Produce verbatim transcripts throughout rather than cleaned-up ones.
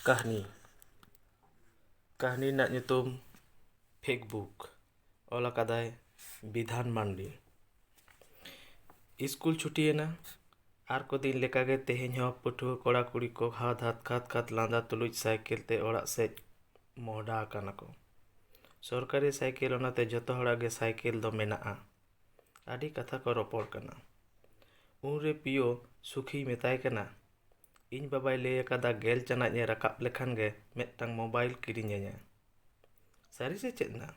ᱠᱟᱹᱦᱱᱤ᱾ ᱠᱟᱹᱦᱱᱤ ᱨᱮᱱᱟᱜ ᱧᱩᱛᱩᱢ ᱯᱷᱮᱠᱵᱩᱠ᱾ ᱚᱞ ᱟᱠᱟᱫᱟᱭ ᱵᱤᱫᱷᱟᱱ ᱢᱟᱱᱰᱤ᱾ ᱤᱥᱠᱩᱞ ᱪᱷᱩᱴᱤᱭᱮᱱᱟ᱾ ᱟᱨ ᱠᱚ ᱫᱤᱱ ᱞᱮᱠᱟᱜᱮ ᱛᱮᱦᱮᱧ ᱦᱚᱸ ᱯᱟᱹᱴᱷᱩᱣᱟᱹ ᱠᱚᱲᱟ ᱠᱩᱲᱤ ᱠᱚ ᱦᱟᱛ ᱦᱟᱛ ᱠᱷᱟᱛ ᱠᱷᱟᱛ ᱞᱟᱸᱫᱟ ᱛᱩᱞᱩᱡ ᱥᱟᱭᱠᱮᱞ ᱛᱮ ᱚᱲᱟᱜ ᱥᱮᱫ ᱢᱚᱦᱰᱟ ᱟᱠᱟᱱᱟ ᱠᱚ᱾ ᱥᱚᱨᱠᱟᱨᱤ ᱥᱟᱭᱠᱮᱞ, ᱚᱱᱟᱛᱮ ᱡᱚᱛᱚ ᱦᱚᱲᱟᱜ ᱜᱮ ᱥᱟᱭᱠᱮᱞ ᱫᱚ ᱢᱮᱱᱟᱜᱼᱟ᱾ ᱟᱹᱰᱤ ᱠᱟᱛᱷᱟ ᱠᱚ ᱨᱚᱯᱚᱲ ᱠᱟᱱᱟ᱾ ᱩᱱᱨᱮ ᱯᱤᱭᱳ ᱥᱩᱠᱷᱤᱭ ᱢᱮᱛᱟᱭ ᱠᱟᱱᱟ, "ᱤᱧ ᱵᱟᱵᱟᱭ ᱞᱟᱹᱭ ᱟᱠᱟᱫᱟ ᱜᱮᱞ ᱪᱟᱱᱟᱪ ᱮ ᱨᱟᱠᱟᱵ ᱞᱮᱠᱷᱟᱱ ᱜᱮ ᱢᱤᱫᱴᱟᱝ ᱢᱳᱵᱟᱭᱤᱞ ᱠᱤᱨᱤᱧ ᱟᱹᱧᱟ᱾" "ᱥᱟᱹᱨᱤ ᱥᱮ ᱪᱮᱫ ᱱᱟ?"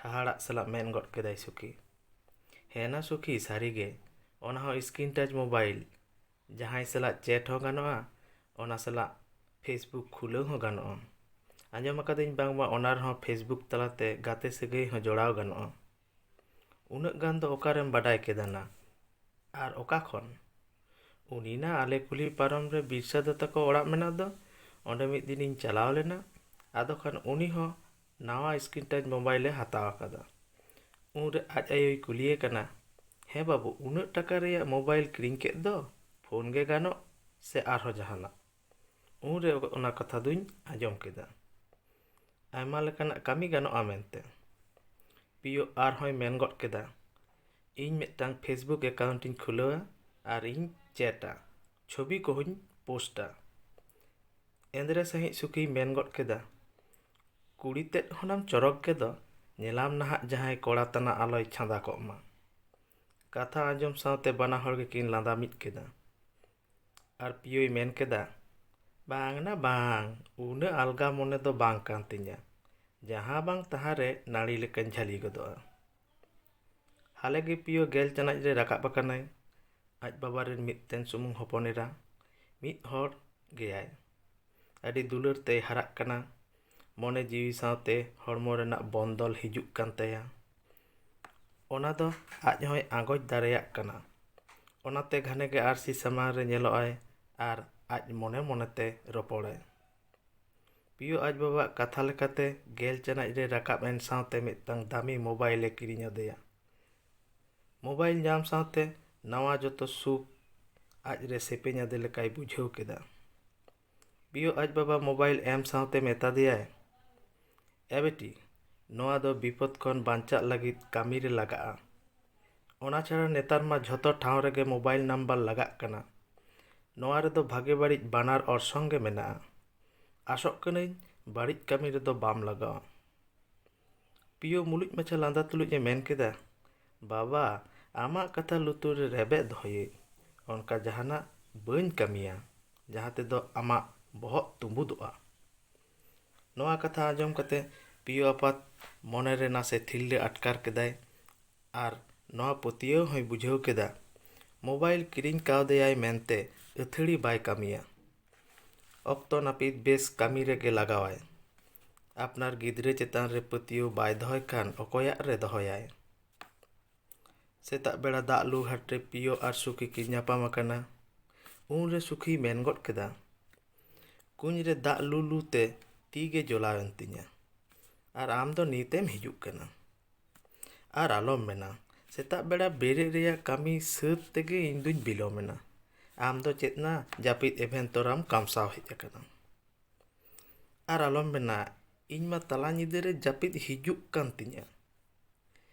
ᱦᱟᱦᱟᱲᱟᱜ ᱥᱟᱞᱟᱜ ᱢᱮᱱ ᱜᱚᱫ ᱠᱮᱫᱟᱭ ᱥᱩᱠᱷᱤ᱾ "ᱦᱮᱸ ᱱᱟ ᱥᱩᱠᱷᱤ, ᱥᱟᱹᱨᱤ ᱜᱮ᱾ ᱚᱱᱟ ᱦᱚᱸ ᱥᱠᱨᱤᱱ ᱴᱟᱪ ᱢᱳᱵᱟᱭᱤᱞ, ᱡᱟᱦᱟᱸᱭ ᱥᱟᱞᱟᱜ ᱪᱮᱴ ᱦᱚᱸ ᱜᱟᱱᱚᱜᱼᱟ, ᱚᱱᱟ ᱥᱟᱞᱟᱜ ᱯᱷᱮᱥᱵᱩᱠ ᱠᱷᱩᱞᱟᱹᱣ ᱦᱚᱸ ᱜᱟᱱᱚᱜᱼᱟ᱾ ᱟᱸᱡᱚᱢ ᱟᱠᱟᱫᱟᱹᱧ ᱵᱟᱝᱢᱟ ᱚᱱᱟ ᱨᱮᱦᱚᱸ ᱯᱷᱮᱥᱵᱩᱠ ᱛᱟᱞᱟᱛᱮ ᱜᱟᱛᱮ ᱥᱟᱹᱜᱟᱹᱭ ᱦᱚᱸ ᱡᱚᱲᱟᱣ ᱜᱟᱱᱚᱜᱼᱟ᱾ ᱩᱱᱟᱹᱜ ᱜᱟᱱ ᱫᱚ ᱚᱠᱟᱨᱮᱢ ᱵᱟᱰᱟᱭ ᱠᱮᱫᱟ ᱱᱟ? ᱟᱨ ᱚᱠᱟ ᱠᱷᱚᱱ?" "ᱩᱱᱤ ᱱᱟ ᱟᱞᱮ ᱠᱩᱞᱦᱤ ᱯᱟᱨᱚᱢ ᱨᱮ ᱵᱤᱨᱥᱟ ᱫᱟ ᱛᱟᱠᱚ ᱚᱲᱟᱜ ᱢᱮᱱᱟᱜ ᱫᱚ, ᱚᱸᱰᱮ ᱢᱤᱫ ᱫᱤᱱᱤᱧ ᱪᱟᱞᱟᱣ ᱞᱮᱱᱟ᱾ ᱟᱫᱚ ᱠᱷᱟᱱ ᱩᱱᱤ ᱦᱚᱸ ᱱᱟᱣᱟ ᱥᱠᱨᱤᱱ ᱴᱟᱪ ᱢᱳᱵᱟᱭᱤᱞᱮ ᱦᱟᱛᱟᱣ ᱟᱠᱟᱫᱟ᱾" ᱩᱱᱨᱮ ᱟᱡ ᱟᱭᱳᱭ ᱠᱩᱞᱤᱭᱮ ᱠᱟᱱᱟ, "ᱦᱮᱸ ᱵᱟᱹᱵᱩ, ᱩᱱᱟᱹᱜ ᱴᱟᱠᱟ ᱨᱮᱭᱟᱜ ᱢᱳᱵᱟᱭᱤᱞ ᱠᱤᱨᱤᱧ ᱠᱮᱫ ᱫᱚ, ᱯᱷᱳᱱ ᱜᱮ ᱜᱟᱱᱚᱜ ᱥᱮ ᱟᱨᱦᱚᱸ ᱡᱟᱦᱟᱱᱟᱜ?" ᱩᱱᱨᱮ ᱚᱱᱟ ᱠᱟᱛᱷᱟ ᱫᱩᱧ ᱟᱸᱡᱚᱢ ᱠᱮᱫᱟ, ᱟᱭᱢᱟ ᱞᱮᱠᱟᱱᱟᱜ ᱠᱟᱹᱢᱤ ᱜᱟᱱᱚᱜᱼᱟ ᱢᱮᱱᱛᱮ᱾ ᱯᱤᱭᱳ ᱟᱨᱦᱚᱸᱭ ᱢᱮᱱ ᱜᱚᱫ ᱠᱮᱫᱟ, "ᱤᱧ ᱢᱤᱫᱴᱟᱝ ᱯᱷᱮᱥᱵᱩᱠ ᱮᱠᱟᱣᱩᱱᱴ ᱤᱧ ᱠᱷᱩᱞᱟᱹᱣᱟ ᱟᱨ ᱤᱧ ᱪᱮᱴᱟ, ᱪᱷᱚᱵᱤ ᱠᱚᱦᱚᱸᱧ ᱯᱳᱥᱴᱟ᱾" ᱮᱸᱫᱽᱨᱮ ᱥᱟᱺᱦᱤᱡ ᱥᱩᱠᱷᱤᱭ ᱢᱮᱱ ᱜᱚᱫ ᱠᱮᱫᱟ, "ᱠᱩᱲᱤ ᱛᱮᱫ ᱦᱚᱱᱟᱢ ᱪᱚᱨᱚᱠ ᱜᱮᱫᱚ, ᱧᱮᱞᱟᱢ ᱱᱟᱦᱟᱜ ᱡᱟᱦᱟᱸᱭ ᱠᱚᱲᱟ ᱛᱟᱱᱟ ᱟᱞᱚᱭ ᱪᱷᱟᱸᱫᱟ ᱠᱚᱜ ᱢᱟ᱾" ᱠᱟᱛᱷᱟ ᱟᱸᱡᱚᱢ ᱥᱟᱶᱛᱮ ᱵᱟᱱᱟ ᱦᱚᱲ ᱜᱮᱠᱤᱱ ᱞᱟᱸᱫᱟ ᱢᱤᱫ ᱠᱮᱫᱟ᱾ ᱟᱨ ᱯᱤᱭᱳᱭ ᱢᱮᱱ ᱠᱮᱫᱟ, "ᱵᱟᱝ ᱱᱟ ᱵᱟᱝ, ᱩᱱᱟᱹᱜ ᱟᱞᱜᱟ ᱢᱚᱱᱮ ᱫᱚ ᱵᱟᱝ ᱠᱟᱱ ᱛᱤᱧᱟ᱾ ᱡᱟᱦᱟᱸ ᱵᱟᱝ ᱛᱟᱦᱟᱸ ᱨᱮ ᱱᱟᱹᱲᱤ ᱞᱮᱠᱟᱧ ᱡᱷᱟᱹᱞᱤ ᱜᱚᱫᱚᱜᱼᱟ᱾" ᱦᱟᱞᱮ ᱜᱮ ᱯᱤᱭᱳ ᱜᱮᱞ ᱪᱟᱱᱟᱪ ᱨᱮ ᱨᱟᱠᱟᱵ ᱟᱠᱟᱱᱟᱭ᱾ ᱟᱡ ᱵᱟᱵᱟ ᱨᱮᱱ ᱢᱤᱫᱴᱮᱱ ᱥᱩᱢᱩᱝ ᱦᱚᱯᱚᱱ ᱮᱨᱟ᱾ ᱢᱤᱫ ᱦᱚᱲ ᱜᱮᱭᱟᱭ᱾ ᱟᱹᱰᱤ ᱫᱩᱞᱟᱹᱲ ᱛᱮᱭ ᱦᱟᱨᱟᱜ ᱠᱟᱱᱟ᱾ ᱢᱚᱱᱮ ᱡᱤᱣᱤ ᱥᱟᱶᱛᱮ ᱦᱚᱲᱢᱚ ᱨᱮᱱᱟᱜ ᱵᱚᱱᱫᱚᱞ ᱦᱤᱡᱩᱜ ᱠᱟᱱ ᱛᱟᱭᱟ᱾ ᱚᱱᱟ ᱫᱚ ᱟᱡ ᱦᱚᱸᱭ ᱟᱸᱜᱚᱪ ᱫᱟᱲᱮᱭᱟᱜ ᱠᱟᱱᱟ᱾ ᱚᱱᱟᱛᱮ ᱜᱷᱟᱱᱮ ᱜᱮ ᱟᱨᱥᱤ ᱥᱟᱢᱟᱝ ᱨᱮ ᱧᱮᱞᱚᱜ ᱟᱭ ᱟᱨ ᱟᱡ ᱢᱚᱱᱮ ᱢᱚᱱᱮᱛᱮ ᱨᱚᱯᱚᱲᱟᱭ᱾ ᱯᱤᱭᱳ ᱟᱡ ᱵᱟᱵᱟᱣᱟᱜ ᱠᱟᱛᱷᱟ ᱞᱮᱠᱟᱛᱮ ᱜᱮᱞ ᱪᱟᱱᱟᱪ ᱨᱮ ᱨᱟᱠᱟᱵ ᱮᱱ ᱥᱟᱶᱛᱮ ᱢᱤᱫᱴᱟᱝ ᱫᱟᱢᱤ ᱢᱳᱵᱟᱭᱤᱞ ᱮ ᱠᱤᱨᱤᱧ ᱟᱫᱮᱭᱟ᱾ ᱢᱳᱵᱟᱭᱤᱞ ᱧᱟᱢ ᱥᱟᱶᱛᱮ ᱱᱟᱣᱟ ᱡᱚᱛᱚ ᱥᱩᱠ ᱟᱡ ᱨᱮ ᱥᱮᱯᱮᱧ ᱟᱫᱮ ᱞᱮᱠᱟᱭ ᱵᱩᱡᱷᱟᱹᱣ ᱠᱮᱫᱟ᱾ ᱯᱤᱭᱳ ᱟᱡ ᱵᱟᱵᱟ ᱢᱳᱵᱟᱭᱤᱞ ᱮᱢ ᱥᱟᱶᱛᱮ ᱢᱮᱛᱟ ᱫᱮᱭᱟᱭ, "ᱮ ᱵᱤᱴᱤ, ᱱᱚᱣᱟ ᱫᱚ ᱵᱤᱯᱚᱫ ᱠᱷᱚᱱ ᱵᱟᱧᱪᱟᱜ ᱞᱟᱹᱜᱤᱫ ᱠᱟᱹᱢᱤ ᱨᱮ ᱞᱟᱜᱟᱜᱼᱟ᱾ ᱚᱱᱟ ᱪᱷᱟᱲᱟ ᱱᱮᱛᱟᱨ ᱢᱟ ᱡᱷᱚᱛᱚ ᱴᱷᱟᱶ ᱨᱮᱜᱮ ᱢᱳᱵᱟᱭᱤᱞ ᱱᱟᱢᱵᱟᱨ ᱞᱟᱜᱟᱜ ᱠᱟᱱᱟ᱾ ᱱᱚᱣᱟ ᱨᱮᱫᱚ ᱵᱷᱟᱜᱮ ᱵᱟᱹᱲᱤᱡ ᱵᱟᱱᱟᱨ ᱚᱨᱥᱚᱝ ᱜᱮ ᱢᱮᱱᱟᱜᱼᱟ᱾ ᱟᱥᱚᱜ ᱠᱟᱹᱱᱟᱹᱧ ᱵᱟᱹᱲᱤᱡ ᱠᱟᱹᱢᱤ ᱨᱮᱫᱚ ᱵᱟᱢ ᱞᱟᱜᱟᱣᱟ᱾" ᱯᱤᱭᱳ ᱢᱩᱞᱩᱡ ᱢᱟᱪᱷᱟ ᱞᱟᱸᱫᱟ ᱛᱩᱞᱩᱡ ᱮ ᱢᱮᱱ ᱠᱮᱫᱟ, "ᱵᱟᱵᱟ, ᱟᱢᱟᱜ ᱠᱟᱛᱷᱟ ᱞᱩᱛᱩᱨ ᱨᱮ ᱨᱮᱵᱮᱫ ᱫᱚᱦᱚᱭᱟᱹᱧ᱾ ᱚᱱᱠᱟ ᱡᱟᱦᱟᱱᱟᱜ ᱵᱟᱹᱧ ᱠᱟᱹᱢᱤᱭᱟ, ᱡᱟᱦᱟᱸ ᱛᱮᱫᱚ ᱟᱢᱟᱜ ᱵᱚᱦᱚᱜ ᱛᱩᱸᱵᱩᱫᱚᱜᱼᱟ᱾" ᱱᱚᱣᱟ ᱠᱟᱛᱷᱟ ᱟᱸᱡᱚᱢ ᱠᱟᱛᱮ ᱯᱤᱭᱳ ᱟᱯᱟᱛ ᱢᱚᱱᱮ ᱨᱮ ᱱᱟᱥᱮ ᱛᱷᱤᱨᱞᱟᱹ ᱟᱴᱠᱟᱨ ᱠᱮᱫᱟᱭ ᱟᱨ ᱱᱚᱣᱟ ᱯᱟᱹᱛᱭᱟᱹᱣ ᱦᱚᱸᱭ ᱵᱩᱡᱷᱟᱹᱣ ᱠᱮᱫᱟ, ᱢᱳᱵᱟᱭᱤᱞ ᱠᱤᱨᱤᱧ ᱠᱟᱣᱫᱮᱭᱟᱭ ᱢᱮᱱᱛᱮ ᱟᱹᱛᱷᱟᱹᱲᱤ ᱵᱟᱭ ᱠᱟᱹᱢᱤᱭᱟ᱾ ᱚᱠᱛᱚ ᱱᱟᱹᱯᱤᱛ ᱵᱮᱥ ᱠᱟᱹᱢᱤ ᱨᱮᱜᱮ ᱞᱟᱜᱟᱣᱟᱭ᱾ ᱟᱯᱱᱟᱨ ᱜᱤᱫᱽᱨᱟᱹ ᱪᱮᱛᱟᱱ ᱨᱮ ᱯᱟᱹᱛᱭᱟᱹᱣ ᱵᱟᱭ ᱫᱚᱦᱚᱭ ᱠᱷᱟᱱ ᱚᱠᱚᱭᱟᱜ ᱨᱮ ᱫᱚᱦᱚᱭᱟᱭ? ᱥᱮᱛᱟᱜ ᱵᱮᱲᱟ ᱫᱟᱜ ᱞᱩ ᱜᱷᱟᱴ ᱨᱮ ᱯᱤᱭᱳ ᱟᱨ ᱥᱩᱠᱷᱤ ᱠᱤᱱ ᱧᱟᱯᱟᱢ ᱟᱠᱟᱱᱟ᱾ ᱩᱱᱨᱮ ᱥᱩᱠᱷᱤᱭ ᱢᱮᱱ ᱜᱚᱫ ᱠᱮᱫᱟ, "ᱠᱩᱧ ᱨᱮ ᱫᱟᱜ ᱞᱩ ᱞᱩ ᱛᱮ ᱛᱤ ᱜᱮ ᱡᱚᱞᱟᱣᱮᱱ ᱛᱤᱧᱟ᱾ ᱟᱨ ᱟᱢ ᱫᱚ ᱱᱤᱛᱮᱢ ᱦᱤᱡᱩᱜ ᱠᱟᱱᱟ᱾ ᱟᱨ ᱟᱞᱚᱢ ᱢᱮᱱᱟ, ᱥᱮᱛᱟᱜ ᱵᱮᱲᱟ ᱵᱮᱨᱮᱫ ᱨᱮᱭᱟᱜ ᱠᱟᱹᱢᱤ ᱥᱟᱹᱛ ᱛᱮᱜᱮ ᱤᱧ ᱫᱩᱧ ᱵᱤᱞᱚᱢ ᱮᱱᱟ᱾ ᱟᱢ ᱫᱚ ᱪᱮᱫ ᱱᱟ ᱡᱟᱹᱯᱤᱫ ᱮᱵᱷᱮᱱ ᱛᱚᱨᱟᱢ ᱠᱟᱢᱥᱟᱣ ᱦᱮᱡ ᱟᱠᱟᱱᱟ?" ᱟᱨ ᱟᱞᱚᱢ ᱢᱮᱱᱟ, ᱤᱧ ᱢᱟ ᱛᱟᱞᱟ ᱧᱤᱫᱟᱹ ᱨᱮ ᱡᱟᱹᱯᱤᱫ ᱦᱤᱡᱩᱜ ᱠᱟᱱ ᱛᱤᱧᱟ᱾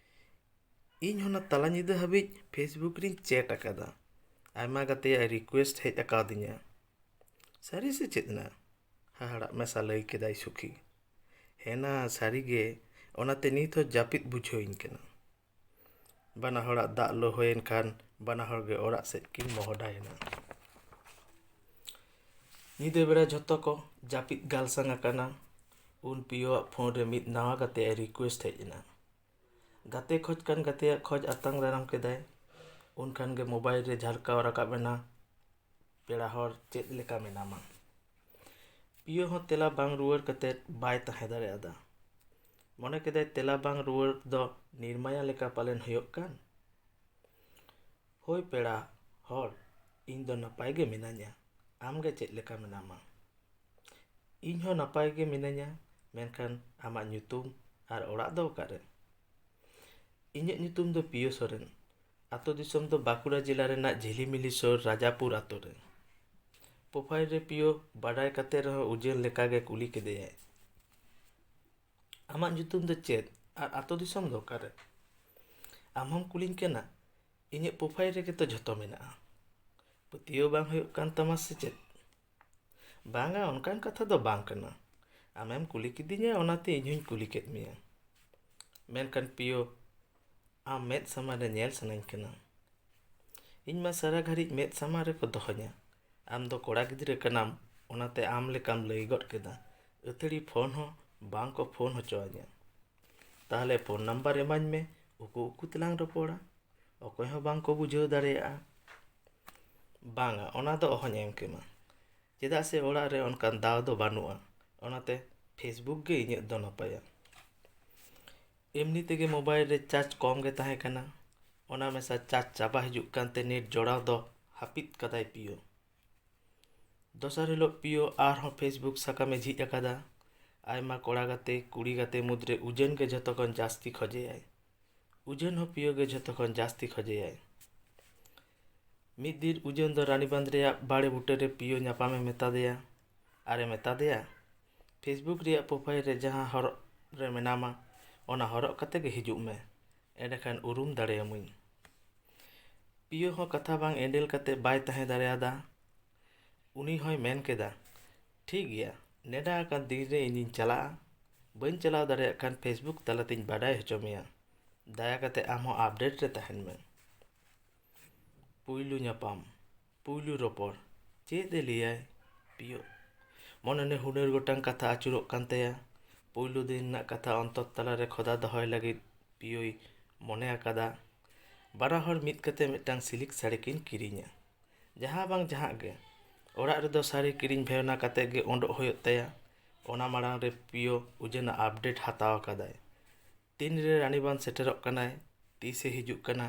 ᱤᱧ ᱦᱚᱸ ᱚᱱᱟ ᱛᱟᱞᱟ ᱧᱤᱫᱟᱹ ᱦᱟᱹᱵᱤᱡ Facebook ᱨᱤᱧ ᱪᱮᱴ ᱟᱠᱟᱫᱟ᱾ ᱟᱭᱢᱟ ᱜᱟᱛᱮᱭᱟᱜ ᱨᱤᱠᱩᱭᱮᱥᱴ ᱦᱮᱡ ᱟᱠᱟᱣᱫᱤᱧᱟ᱾ ᱥᱟᱹᱨᱤ ᱥᱮ ᱪᱮᱫ ᱱᱟ? ᱦᱟᱦᱟᱲᱟᱜ ᱢᱮᱥᱟ ᱞᱟᱹᱭ ᱠᱮᱫᱟᱭ ᱥᱩᱠᱷᱤ᱾ ᱦᱮᱸ ᱱᱟ, ᱥᱟᱹᱨᱤ ᱜᱮ, ᱚᱱᱟᱛᱮ ᱱᱤᱛ ᱦᱚᱸ ᱡᱟᱹᱯᱤᱫ ᱵᱩᱡᱷᱟᱹᱣᱤᱧ ᱠᱟᱱᱟ᱾ ᱵᱟᱱᱟ ᱦᱚᱲᱟᱜ ᱫᱟᱜ ᱞᱚ ᱦᱩᱭᱮᱱ ᱠᱷᱟᱱ ᱵᱟᱱᱟ ᱦᱚᱲ ᱜᱮ ᱚᱲᱟᱜ ᱥᱮᱫ ᱠᱤᱱ ᱢᱚᱦᱰᱟᱭᱮᱱᱟ᱾ ᱧᱤᱫᱟᱹ ᱵᱮᱲᱟ ᱡᱷᱚᱛᱚ ᱠᱚ ᱡᱟᱹᱯᱤᱫ ᱜᱟᱞᱥᱟᱝ ᱟᱠᱟᱱᱟ᱾ ᱩᱱ ᱯᱤᱭᱳᱣᱟᱜ ᱯᱷᱳᱱ ᱨᱮ ᱢᱤᱫ ᱱᱟᱣᱟ ᱜᱟᱛᱮᱭᱟᱜ ᱨᱤᱠᱩᱭᱮᱥᱴ ᱦᱮᱡ ᱮᱱᱟ᱾ ᱜᱟᱛᱮ ᱠᱷᱚᱡ ᱠᱟᱱ ᱜᱟᱛᱮᱭᱟᱜ ᱠᱷᱚᱡ ᱟᱛᱟᱝ ᱫᱟᱨᱟᱢ ᱠᱮᱫᱟᱭ᱾ ᱩᱱ ᱠᱷᱟᱱ ᱜᱮ ᱢᱳᱵᱟᱭᱤᱞ ᱨᱮ ᱡᱷᱟᱞᱠᱟᱣ ᱨᱟᱠᱟᱵ ᱮᱱᱟ, "ᱯᱮᱲᱟ ᱦᱚᱲ, ᱪᱮᱫ ᱞᱮᱠᱟ ᱢᱮᱱᱟᱢᱟ?" ᱯᱤᱭᱳ ᱦᱚᱸ ᱛᱮᱞᱟ ᱵᱟᱝ ᱨᱩᱣᱟᱹᱲ ᱠᱟᱛᱮ ᱵᱟᱭ ᱛᱟᱦᱮᱸ ᱫᱟᱲᱮᱭᱟᱫᱟ᱾ ᱢᱚᱱᱮ ᱠᱮᱫᱟᱭ, ᱛᱮᱞᱟ ᱵᱟᱝ ᱨᱩᱣᱟᱹᱲ ᱫᱚ ᱱᱤᱨᱢᱟᱭᱟ ᱞᱮᱠᱟ ᱯᱟᱞᱮᱱ ᱦᱩᱭᱩᱜ ᱠᱟᱱ᱾ "ᱦᱳᱭ ᱯᱮᱲᱟ ᱦᱚᱲ, ᱤᱧ ᱫᱚ ᱱᱟᱯᱟᱭ ᱜᱮ ᱢᱤᱱᱟᱹᱧᱟ᱾ ᱟᱢ ᱜᱮ ᱪᱮᱫ ᱞᱮᱠᱟ ᱢᱮᱱᱟᱢᱟ?" "ᱤᱧ ᱦᱚᱸ ᱱᱟᱯᱟᱭ ᱜᱮ ᱢᱤᱱᱟᱹᱧᱟ, ᱢᱮᱱᱠᱷᱟᱱ ᱟᱢᱟᱜ ᱧᱩᱛᱩᱢ ᱟᱨ ᱚᱲᱟᱜ ᱫᱚ ᱚᱠᱟᱨᱮ?" "ᱤᱧᱟᱹᱜ ᱧᱩᱛᱩᱢ ᱫᱚ ᱯᱤᱭᱳ ᱥᱚᱨᱮᱱ᱾ ᱟᱛᱳ ᱫᱤᱥᱚᱢ ᱫᱚ ᱵᱟᱸᱠᱩᱲᱟ ᱡᱮᱞᱟ ᱨᱮᱱᱟᱜ ᱡᱷᱤᱞᱤᱢᱤᱞᱤ ᱥᱩᱨ ᱨᱟᱡᱟᱯᱩᱨ ᱟᱛᱳ ᱨᱮ᱾ ᱯᱨᱚᱯᱷᱟᱭᱤᱞ ᱨᱮ ᱯᱤᱭᱳ ᱵᱟᱰᱟᱭ ᱠᱟᱛᱮ ᱨᱮᱦᱚᱸ ᱩᱡᱟᱹᱱ ᱞᱮᱠᱟᱜᱮ ᱠᱩᱞᱤ ᱠᱮᱫᱮᱭᱟᱭ, "ᱟᱢᱟᱜ ᱧᱩᱛᱩᱢ ᱫᱚ ᱪᱮᱫ ᱟᱨ ᱟᱛᱳ ᱫᱤᱥᱚᱢ ᱫᱚ ᱚᱠᱟᱨᱮ? ᱟᱢ ᱦᱚᱸᱢ ᱠᱩᱞᱤᱧ ᱠᱟᱱᱟ? ᱤᱧᱟᱹᱜ ᱯᱨᱚᱯᱷᱟᱭᱤᱞ ᱨᱮᱜᱮ ᱛᱚ ᱡᱷᱚᱛᱚ ᱢᱮᱱᱟᱜᱼᱟ᱾ ᱯᱟᱹᱛᱭᱟᱹᱣ ᱵᱟᱝ ᱦᱩᱭᱩᱜ ᱠᱟᱱ ᱛᱟᱢᱟ ᱥᱮ ᱪᱮᱫ?" "ᱵᱟᱝᱟ, ᱚᱱᱠᱟᱱ ᱠᱟᱛᱷᱟ ᱫᱚ ᱵᱟᱝ ᱠᱟᱱᱟ᱾ ᱟᱢᱮᱢ ᱠᱩᱞᱤ ᱠᱤᱫᱤᱧᱟ, ᱚᱱᱟᱛᱮ ᱤᱧ ᱦᱚᱸᱧ ᱠᱩᱞᱤ ᱠᱮᱫ ᱢᱮᱭᱟ᱾ ᱢᱮᱱᱠᱷᱟᱱ ᱯᱤᱭᱳ, ᱟᱢ ᱢᱮᱫ ᱥᱟᱢᱟᱝ ᱨᱮ ᱧᱮᱞ ᱥᱟᱱᱟᱧ ᱠᱟᱱᱟ᱾ ᱤᱧ ᱢᱟ ᱥᱟᱨᱟ ᱜᱷᱟᱹᱲᱤᱡ ᱢᱮᱫ ᱥᱟᱢᱟᱝ ᱨᱮᱠᱚ ᱫᱚᱦᱚᱧᱟ᱾ ᱟᱢ ᱫᱚ ᱠᱚᱲᱟ ᱜᱤᱫᱽᱨᱟᱹ ᱠᱟᱱᱟᱢ, ᱚᱱᱟᱛᱮ ᱟᱢ ᱞᱮᱠᱟᱢ ᱞᱟᱹᱭ ᱜᱚᱫ ᱠᱮᱫᱟ᱾ ᱟᱹᱛᱷᱟᱹᱲᱤ ᱯᱷᱳᱱ ᱦᱚᱸ ᱵᱟᱝ ᱠᱚ ᱯᱷᱳᱱ ᱦᱚᱪᱚ ᱟᱹᱧᱟ᱾ ᱛᱟᱦᱞᱮ ᱯᱷᱳᱱ ᱱᱟᱢᱵᱟᱨ ᱮᱢᱟᱹᱧ ᱢᱮ, ᱩᱠᱩ ᱩᱠᱩ ᱛᱮᱞᱟᱝ ᱨᱚᱯᱚᱲᱟ᱾ ᱚᱠᱚᱭ ᱦᱚᱸ ᱵᱟᱝ ᱠᱚ ᱵᱩᱡᱷᱟᱹᱣ ᱫᱟᱲᱮᱭᱟᱜᱼᱟ᱾" "ᱵᱟᱝᱟ, ᱚᱱᱟ ᱫᱚ ᱚᱦᱚᱧ ᱮᱢ ᱠᱮᱢᱟ, ᱪᱮᱫᱟᱜ ᱥᱮ ᱚᱲᱟᱜ ᱨᱮ ᱚᱱᱠᱟᱱ ᱫᱟᱣ ᱫᱚ ᱵᱟᱹᱱᱩᱜᱼᱟ᱾ ᱚᱱᱟᱛᱮ ᱯᱷᱮᱥᱵᱩᱠ ᱜᱮ ᱤᱧᱟᱹᱜ ᱫᱚ ᱱᱟᱯᱟᱭᱟ᱾" ᱮᱢᱱᱤ ᱛᱮᱜᱮ ᱢᱳᱵᱟᱭᱤᱞ ᱨᱮ ᱪᱟᱨᱡᱽ ᱠᱚᱢ ᱜᱮ ᱛᱟᱦᱮᱸ ᱠᱟᱱᱟ᱾ ᱚᱱᱟ ᱢᱮᱥᱟ ᱪᱟᱨᱡᱽ ᱪᱟᱵᱟ ᱦᱤᱡᱩᱜ ᱠᱟᱱᱛᱮ ᱱᱮᱴ ᱡᱚᱲᱟᱣ ᱫᱚ ᱦᱟᱹᱯᱤᱫ ᱠᱟᱫᱟᱭ ᱯᱤᱭᱳ᱾ ᱫᱚᱥᱟᱨ ᱦᱤᱞᱳᱜ ᱯᱤᱭᱳ ᱟᱨᱦᱚᱸ ᱯᱷᱮᱥᱵᱩᱠ ᱥᱟᱠᱟᱢᱮ ᱡᱷᱤᱡ ᱟᱠᱟᱫᱟ᱾ ᱟᱭᱢᱟ ᱠᱚᱲᱟ ᱜᱟᱛᱮ, ᱠᱩᱲᱤ ᱜᱟᱛᱮ ᱢᱩᱫᱽᱨᱮ ᱩᱡᱟᱹᱱ ᱜᱮ ᱡᱷᱚᱛᱚ ᱠᱷᱚᱱ ᱡᱟᱹᱥᱛᱤ ᱠᱷᱚᱡᱮᱭᱟᱭ᱾ ᱩᱡᱟᱹᱱ ᱦᱚᱸ ᱯᱤᱭᱳ ᱜᱮ ᱡᱷᱚᱛᱚ ᱠᱷᱚᱱ ᱡᱟᱹᱥᱛᱤ ᱠᱷᱚᱡᱮᱭᱟᱭ᱾ ᱢᱤᱫ ᱫᱤᱱ ᱩᱡᱟᱹᱱ ᱫᱚ ᱨᱟᱱᱤᱵᱟᱸᱫᱷ ᱨᱮᱭᱟᱜ ᱵᱟᱲᱮ ᱵᱩᱴᱟᱹ ᱨᱮ ᱯᱤᱭᱳ ᱧᱟᱯᱟᱢᱮ ᱢᱮᱛᱟ ᱫᱮᱭᱟ ᱟᱨᱮ ᱢᱮᱛᱟ ᱫᱮᱭᱟ, "ᱯᱷᱮᱥᱵᱩᱠ ᱨᱮᱭᱟᱜ ᱯᱨᱚᱯᱷᱟᱭᱤᱞ ᱨᱮ ᱡᱟᱦᱟᱸ ᱦᱚᱨᱚᱜ ᱨᱮ ᱢᱮᱱᱟᱢᱟ, ᱚᱱᱟ ᱦᱚᱨᱚᱜ ᱠᱟᱛᱮ ᱜᱮ ᱦᱤᱡᱩᱜ ᱢᱮ, ᱮᱸᱰᱮᱠᱷᱟᱱ ᱩᱨᱩᱢ ᱫᱟᱲᱮᱭᱟᱢᱟᱹᱧ᱾" ᱯᱤᱭᱳ ᱦᱚᱸ ᱠᱟᱛᱷᱟ ᱵᱟᱝ ᱮᱸᱰᱮᱞ ᱠᱟᱛᱮ ᱵᱟᱭ ᱛᱟᱦᱮᱸ ᱫᱟᱲᱮᱭᱟᱫᱟ᱾ ᱩᱱᱤ ᱦᱚᱸᱭ ᱢᱮᱱ ᱠᱮᱫᱟ, "ᱴᱷᱤᱠ ᱜᱮᱭᱟ, ᱱᱮᱰᱟ ᱟᱠᱟᱱ ᱫᱤᱱ ᱨᱮ ᱤᱧᱤᱧ ᱪᱟᱞᱟᱜᱼᱟ᱾ ᱵᱟᱹᱧ ᱪᱟᱞᱟᱣ ᱫᱟᱲᱮᱭᱟᱜ ᱠᱷᱟᱱ ᱯᱷᱮᱥᱵᱩᱠ ᱛᱟᱞᱟᱛᱮᱧ ᱵᱟᱰᱟᱭ ᱦᱚᱪᱚ ᱢᱮᱭᱟ᱾ ᱫᱟᱭᱟ ᱠᱟᱛᱮ ᱟᱢ ᱦᱚᱸ ᱟᱯᱰᱮᱴ ᱨᱮ ᱛᱟᱦᱮᱱ ᱢᱮ᱾" ᱯᱩᱭᱞᱩ ᱧᱟᱯᱟᱢ, ᱯᱩᱭᱞᱩ ᱨᱚᱯᱚᱲ, ᱪᱮᱫ ᱮ ᱞᱟᱹᱭᱟᱭ ᱯᱤᱭᱳ? ᱢᱚᱱᱮ ᱨᱮ ᱦᱩᱱᱟᱹᱨ ᱜᱚᱴᱟᱝ ᱠᱟᱛᱷᱟ ᱟᱹᱪᱩᱨᱚᱜ ᱠᱟᱱ ᱛᱟᱭᱟ᱾ ᱯᱩᱭᱞᱩ ᱫᱤᱱ ᱨᱮᱱᱟᱜ ᱠᱟᱛᱷᱟ ᱚᱱᱛᱚᱨ ᱛᱟᱞᱟᱨᱮ ᱠᱷᱚᱫᱟ ᱫᱚᱦᱚᱭ ᱞᱟᱹᱜᱤᱫ ᱯᱤᱭᱳᱭ ᱢᱚᱱᱮ ᱟᱠᱟᱫᱟ᱾ ᱵᱟᱱᱟ ᱦᱚᱲ ᱢᱤᱫ ᱠᱟᱛᱮ ᱢᱤᱫᱴᱟᱝ ᱥᱤᱞᱤᱠ ᱥᱟᱹᱲᱤ ᱠᱤᱱ ᱠᱤᱨᱤᱧᱟ᱾ ᱡᱟᱦᱟᱸ ᱵᱟᱝ ᱡᱟᱦᱟᱸ ᱜᱮ, ᱚᱲᱟᱜ ᱨᱮᱫᱚ ᱥᱟᱹᱲᱤ ᱠᱤᱨᱤᱧ ᱵᱷᱮᱣᱱᱟ ᱠᱟᱛᱮ ᱜᱮ ᱩᱰᱩᱠ ᱦᱩᱭᱩᱜ ᱛᱟᱭᱟ᱾ ᱚᱱᱟ ᱢᱟᱲᱟᱝ ᱨᱮ ᱯᱤᱭᱳ ᱩᱡᱟᱹᱱᱟᱜ ᱟᱯᱰᱮᱴ ᱦᱟᱛᱟᱣ ᱟᱠᱟᱫᱟᱭ᱾ ᱛᱤᱱᱨᱮ ᱨᱟᱱᱤᱵᱟᱸᱫᱷ ᱥᱮᱴᱮᱨᱚᱜ ᱠᱟᱱᱟᱭ, ᱛᱤᱥᱮ ᱦᱤᱡᱩᱜ ᱠᱟᱱᱟ,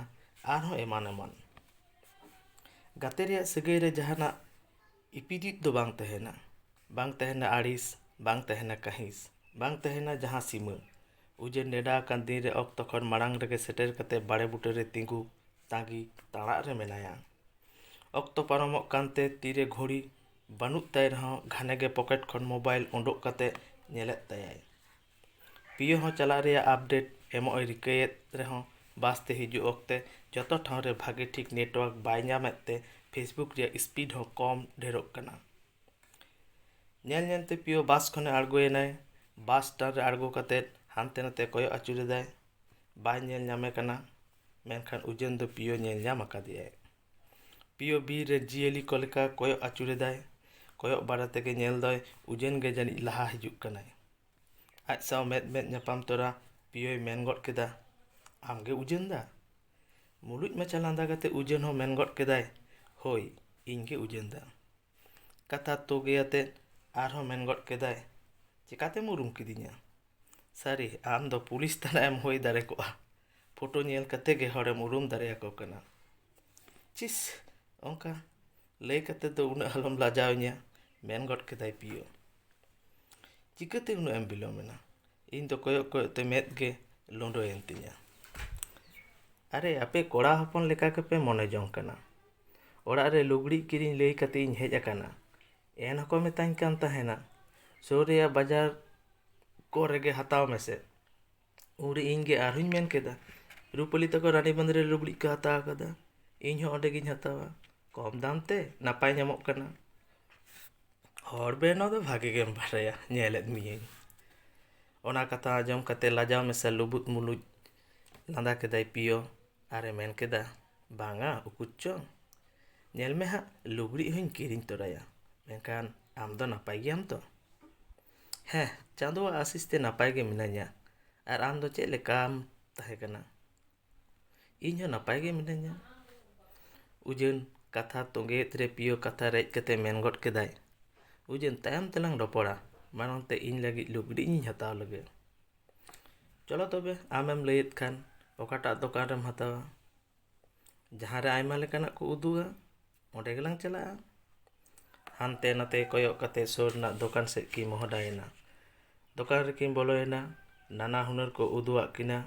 ᱟᱨᱦᱚᱸ ᱮᱢᱟᱱ ᱮᱢᱟᱱ᱾ ᱜᱟᱛᱮ ᱨᱮᱭᱟᱜ ᱥᱟᱹᱜᱟᱹᱭ ᱨᱮ ᱡᱟᱦᱟᱱᱟᱜ ᱤᱯᱤᱫᱤᱫ ᱫᱚ ᱵᱟᱝ ᱛᱟᱦᱮᱱᱟ᱾ ᱵᱟᱝ ᱛᱟᱦᱮᱱᱟ ᱟᱹᱲᱤᱥ, ᱵᱟᱝ ᱛᱟᱦᱮᱱᱟ ᱠᱟᱹᱦᱤᱥ, ᱵᱟᱝ ᱛᱟᱦᱮᱱᱟ ᱡᱟᱦᱟᱸ ᱥᱤᱢᱟᱹ᱾ ᱩᱡᱟᱹᱱ ᱱᱮᱰᱟ ᱟᱠᱟᱱ ᱫᱤᱱ ᱨᱮ ᱚᱠᱛᱚ ᱠᱷᱚᱱ ᱢᱟᱲᱟᱝ ᱨᱮᱜᱮ ᱥᱮᱴᱮᱨ ᱠᱟᱛᱮ ᱵᱟᱲᱮ ᱵᱩᱴᱟᱹ ᱨᱮ ᱛᱤᱸᱜᱩ ᱛᱟᱺᱜᱤ ᱛᱟᱲᱟᱜ ᱨᱮ ᱢᱮᱱᱟᱭᱟ᱾ ᱚᱠᱛᱚ ᱯᱟᱨᱚᱢᱚᱜ ᱠᱟᱱᱛᱮ ᱛᱤᱨᱮ ᱜᱷᱩᱲᱤ ᱵᱟᱹᱱᱩᱜ ᱛᱟᱭ ᱨᱮᱦᱚᱸ ᱜᱷᱟᱱᱮ ᱜᱮ ᱯᱚᱠᱮᱴ ᱠᱷᱚᱱ ᱢᱳᱵᱟᱭᱤᱞ ᱩᱰᱩᱠ ᱠᱟᱛᱮ ᱧᱮᱞᱮᱫ ᱛᱟᱭᱟᱭ᱾ ᱯᱤᱭᱳ ᱦᱚᱸ ᱪᱟᱞᱟᱜ ᱨᱮᱭᱟᱜ ᱟᱯᱰᱮᱴ ᱮᱢᱚᱜ ᱮ ᱨᱤᱠᱟᱹᱭᱮᱫ ᱨᱮᱦᱚᱸ ᱵᱟᱥ ᱛᱮ ᱦᱤᱡᱩᱜ ᱚᱠᱛᱮ ᱡᱚᱛᱚ ᱴᱷᱟᱶ ᱨᱮ ᱵᱷᱟᱜᱮ ᱴᱷᱤᱠ ᱱᱮᱴᱣᱟᱨᱠ ᱵᱟᱭ ᱧᱟᱢᱮᱫ ᱛᱮ ᱯᱷᱮᱥᱵᱩᱠ ᱨᱮᱭᱟᱜ ᱥᱯᱤᱰ ᱦᱚᱸ ᱠᱚᱢ ᱰᱷᱮᱨᱚᱜ ᱠᱟᱱᱟ᱾ ᱧᱮᱞ ᱧᱮᱞᱛᱮ ᱯᱤᱭᱳ ᱵᱟᱥ ᱠᱷᱚᱱᱮ ᱟᱬᱜᱚᱭᱮᱱᱟᱭ᱾ ᱵᱟᱥ ᱥᱴᱮᱱᱰ ᱨᱮ ᱟᱬᱜᱚ ᱠᱟᱛᱮ ᱦᱟᱱᱛᱮ ᱱᱟᱛᱮ ᱠᱚᱭᱚᱜ ᱟᱹᱪᱩᱨᱮᱫᱟᱭ᱾ ᱵᱟᱭ ᱧᱮᱞ ᱧᱟᱢᱮ ᱠᱟᱱᱟ, ᱢᱮᱱᱠᱷᱟᱱ ᱩᱡᱟᱹᱱ ᱫᱚ ᱯᱤᱭᱳ ᱧᱮᱞ ᱧᱟᱢ ᱟᱠᱟᱫᱮᱭᱟᱭ᱾ ᱯᱤᱭᱳ ᱵᱤᱨ ᱨᱮ ᱡᱤᱭᱟᱹᱞᱤ ᱠᱚ ᱞᱮᱠᱟ ᱠᱚᱭᱚᱜ ᱟᱹᱪᱩᱨᱮᱫᱟᱭ᱾ ᱠᱚᱭᱚᱜ ᱵᱟᱲᱟ ᱛᱮᱜᱮ ᱧᱮᱞ ᱫᱚᱭ ᱩᱡᱟᱹᱱ ᱜᱮ ᱡᱟᱹᱱᱤᱡ ᱞᱟᱦᱟ ᱦᱤᱡᱩᱜ ᱠᱟᱱᱟᱭ᱾ ᱟᱡ ᱥᱟᱶ ᱢᱮᱫ ᱢᱮᱫ ᱧᱟᱯᱟᱢ ᱛᱚᱨᱟ ᱯᱤᱭᱳᱭ ᱢᱮᱱ ᱜᱚᱫ ᱠᱮᱫᱟ, "ᱟᱢ ᱜᱮ ᱩᱡᱟᱹᱱ ᱫᱟ?" ᱢᱩᱞᱩᱡ ᱢᱟᱪᱷᱟ ᱞᱟᱸᱫᱟ ᱠᱟᱛᱮ ᱩᱡᱟᱹᱱ ᱦᱚᱸ ᱢᱮᱱ ᱜᱚᱫ ᱠᱮᱫᱟᱭ, "ᱦᱳᱭ, ᱤᱧ ᱜᱮ ᱩᱡᱟᱹᱱ ᱫᱟ᱾" ᱠᱟᱛᱷᱟ ᱛᱚᱜᱮ ᱟᱛᱮ ᱟᱨᱦᱚᱸ ᱢᱮᱱ ᱜᱚᱫ ᱠᱮᱫᱟᱭ, "ᱪᱮᱠᱟᱛᱮᱢ ᱩᱨᱩᱢ ᱠᱤᱫᱤᱧᱟ?" "ᱥᱟᱹᱨᱤ, ᱟᱢ ᱫᱚ ᱯᱩᱞᱤᱥ ᱛᱟᱱᱟᱜ ᱮᱢ ᱦᱩᱭ ᱫᱟᱲᱮ ᱠᱚᱜᱼᱟ᱾ ᱯᱷᱳᱴᱳ ᱧᱮᱞ ᱠᱟᱛᱮ ᱜᱮ ᱦᱚᱲᱮᱢ ᱩᱨᱩᱢ ᱫᱟᱲᱮᱭᱟᱠᱚ ᱠᱟᱱᱟ᱾" "ᱪᱤᱥ, ᱚᱱᱠᱟ ᱞᱟᱹᱭ ᱠᱟᱛᱮ ᱫᱚ ᱩᱱᱟᱹᱜ ᱟᱞᱚᱢ ᱞᱟᱡᱟᱣᱤᱧᱟ," ᱢᱮᱱ ᱜᱚᱫ ᱠᱮᱫᱟᱭ ᱯᱤᱭᱳ᱾ "ᱪᱤᱠᱟᱹᱛᱮ ᱩᱱᱟᱹᱜ ᱮᱢ ᱵᱤᱞᱚᱢ ᱮᱱᱟ? ᱤᱧ ᱫᱚ ᱠᱚᱭᱚᱜ ᱠᱚᱭᱚᱜ ᱛᱮ ᱢᱮᱫ ᱜᱮ ᱞᱩᱸᱰᱚᱭᱮᱱ ᱛᱤᱧᱟ᱾ ᱟᱨᱮ, ᱟᱯᱮ ᱠᱚᱲᱟ ᱦᱚᱯᱚᱱ ᱞᱮᱠᱟ ᱜᱮᱯᱮ ᱢᱚᱱᱮ ᱡᱚᱝ ᱠᱟᱱᱟ᱾ ᱚᱲᱟᱜ ᱨᱮ ᱞᱩᱜᱽᱲᱤᱡ ᱠᱤᱨᱤᱧ ᱞᱟᱹᱭ ᱠᱟᱛᱮ ᱤᱧ ᱦᱮᱡ ᱟᱠᱟᱱᱟ᱾ ᱮᱱ ᱦᱚᱸᱠᱚ ᱢᱮᱛᱟᱧ ᱠᱟᱱ ᱛᱟᱦᱮᱱᱟ, ᱥᱩᱨ ᱨᱮᱭᱟᱜ ᱵᱟᱡᱟᱨ ᱠᱚᱨᱮ ᱜᱮ ᱦᱟᱛᱟᱣ ᱢᱮᱥᱮ᱾ ᱩᱱᱨᱮ ᱤᱧ ᱜᱮ ᱟᱨᱦᱚᱸᱧ ᱢᱮᱱ ᱠᱮᱫᱟ, ᱨᱩᱯᱟᱹᱞᱤ ᱛᱟᱠᱚ ᱨᱟᱱᱤᱵᱟᱸᱫᱷ ᱨᱮ ᱞᱩᱜᱽᱲᱤᱡ ᱠᱚ ᱦᱟᱛᱟᱣ ᱟᱠᱟᱫᱟ, ᱤᱧ ᱦᱚᱸ ᱚᱸᱰᱮ ᱜᱤᱧ ᱦᱟᱛᱟᱣᱟ, ᱠᱚᱢ ᱫᱟᱢ ᱛᱮ ᱱᱟᱯᱟᱭ ᱧᱟᱢᱚᱜ ᱠᱟᱱᱟ᱾ ᱦᱚᱲ ᱵᱮᱱᱟᱣ ᱫᱚ ᱵᱷᱟᱜᱮ ᱜᱮᱢ ᱵᱟᱰᱟᱭᱟ, ᱧᱮᱞᱮᱫ ᱢᱤᱭᱟᱹᱧ᱾ ᱚᱱᱟ ᱠᱟᱛᱷᱟ ᱟᱸᱡᱚᱢ ᱠᱟᱛᱮ ᱞᱟᱡᱟᱣ ᱢᱮᱥᱟ ᱞᱩᱵᱩᱫ ᱢᱩᱞᱩᱡ ᱞᱟᱸᱫᱟ ᱠᱮᱫᱟᱭ ᱯᱤᱭᱳ ᱟᱨᱮ ᱢᱮᱱ ᱠᱮᱫᱟ, "ᱵᱟᱝᱟ, ᱩᱠᱩᱪ ᱪᱚ᱾ ᱧᱮᱞ ᱢᱮ ᱦᱟᱸᱜ, ᱞᱩᱜᱽᱲᱤᱡ ᱦᱚᱸᱧ ᱠᱤᱨᱤᱧ ᱛᱚᱨᱟᱭᱟ, ᱢᱮᱱᱠᱷᱟᱱ ᱟᱢ ᱫᱚ ᱱᱟᱯᱟᱭ ᱜᱮᱭᱟᱢ ᱛᱚ?" "ᱦᱮᱸ, ᱪᱟᱸᱫᱳᱣᱟᱜ ᱟᱥᱤᱥ ᱛᱮ ᱱᱟᱯᱟᱭ ᱜᱮ ᱢᱤᱱᱟᱹᱧᱟ᱾ ᱟᱨ ᱟᱢ ᱫᱚ ᱪᱮᱫ ᱞᱮᱠᱟᱢ ᱛᱟᱦᱮᱸ ᱠᱟᱱᱟ?" "ᱤᱧ ᱦᱚᱸ ᱱᱟᱯᱟᱭ ᱜᱮ ᱢᱤᱱᱟᱹᱧᱟ᱾" ᱩᱡᱟᱹᱱ ᱠᱟᱛᱷᱟ ᱛᱚᱸᱜᱮᱭᱮᱫ ᱨᱮ ᱯᱤᱭᱳ ᱠᱟᱛᱷᱟ ᱨᱮᱡ ᱠᱟᱛᱮ ᱢᱮᱱ ᱜᱚᱫ ᱠᱮᱫᱟᱭ, "ᱩᱡᱟᱹᱱ, ᱛᱟᱭᱚᱢ ᱛᱮᱞᱟᱝ ᱨᱚᱯᱚᱲᱟ, ᱢᱟᱲᱟᱝ ᱛᱮ ᱤᱧ ᱞᱟᱹᱜᱤᱫ ᱞᱩᱜᱽᱲᱤᱡ ᱤᱧ ᱦᱟᱛᱟᱣ ᱞᱮᱜᱮ᱾" "ᱪᱚᱞᱚ ᱛᱚᱵᱮ, ᱟᱢᱮᱢ ᱞᱟᱹᱭᱮᱫ ᱠᱷᱟᱱ ᱚᱠᱟᱴᱟᱜ ᱫᱚᱠᱟᱱ ᱨᱮᱢ ᱦᱟᱛᱟᱣᱟ?" "ᱡᱟᱦᱟᱸ ᱨᱮ ᱟᱭᱢᱟ ᱞᱮᱠᱟᱱᱟᱜ ᱠᱚ ᱩᱫᱩᱜᱟ, ᱚᱸᱰᱮ ᱜᱮᱞᱟᱝ ᱪᱟᱞᱟᱜᱼᱟ᱾" ᱦᱟᱱᱛᱮ ᱱᱟᱛᱮ ᱠᱚᱭᱚᱜ ᱠᱟᱛᱮ ᱥᱩᱨ ᱨᱮᱱᱟᱜ ᱫᱚᱠᱟᱱ ᱥᱮᱫ ᱠᱤᱱ ᱢᱚᱦᱰᱟᱭᱮᱱᱟ᱾ ᱫᱚᱠᱟᱱ ᱨᱮᱠᱤᱱ ᱵᱚᱞᱚᱭᱮᱱᱟ᱾ ᱱᱟᱱᱟ ᱦᱩᱱᱟᱹᱨ ᱠᱚ ᱩᱫᱩᱜᱟᱜ ᱠᱤᱱᱟ᱾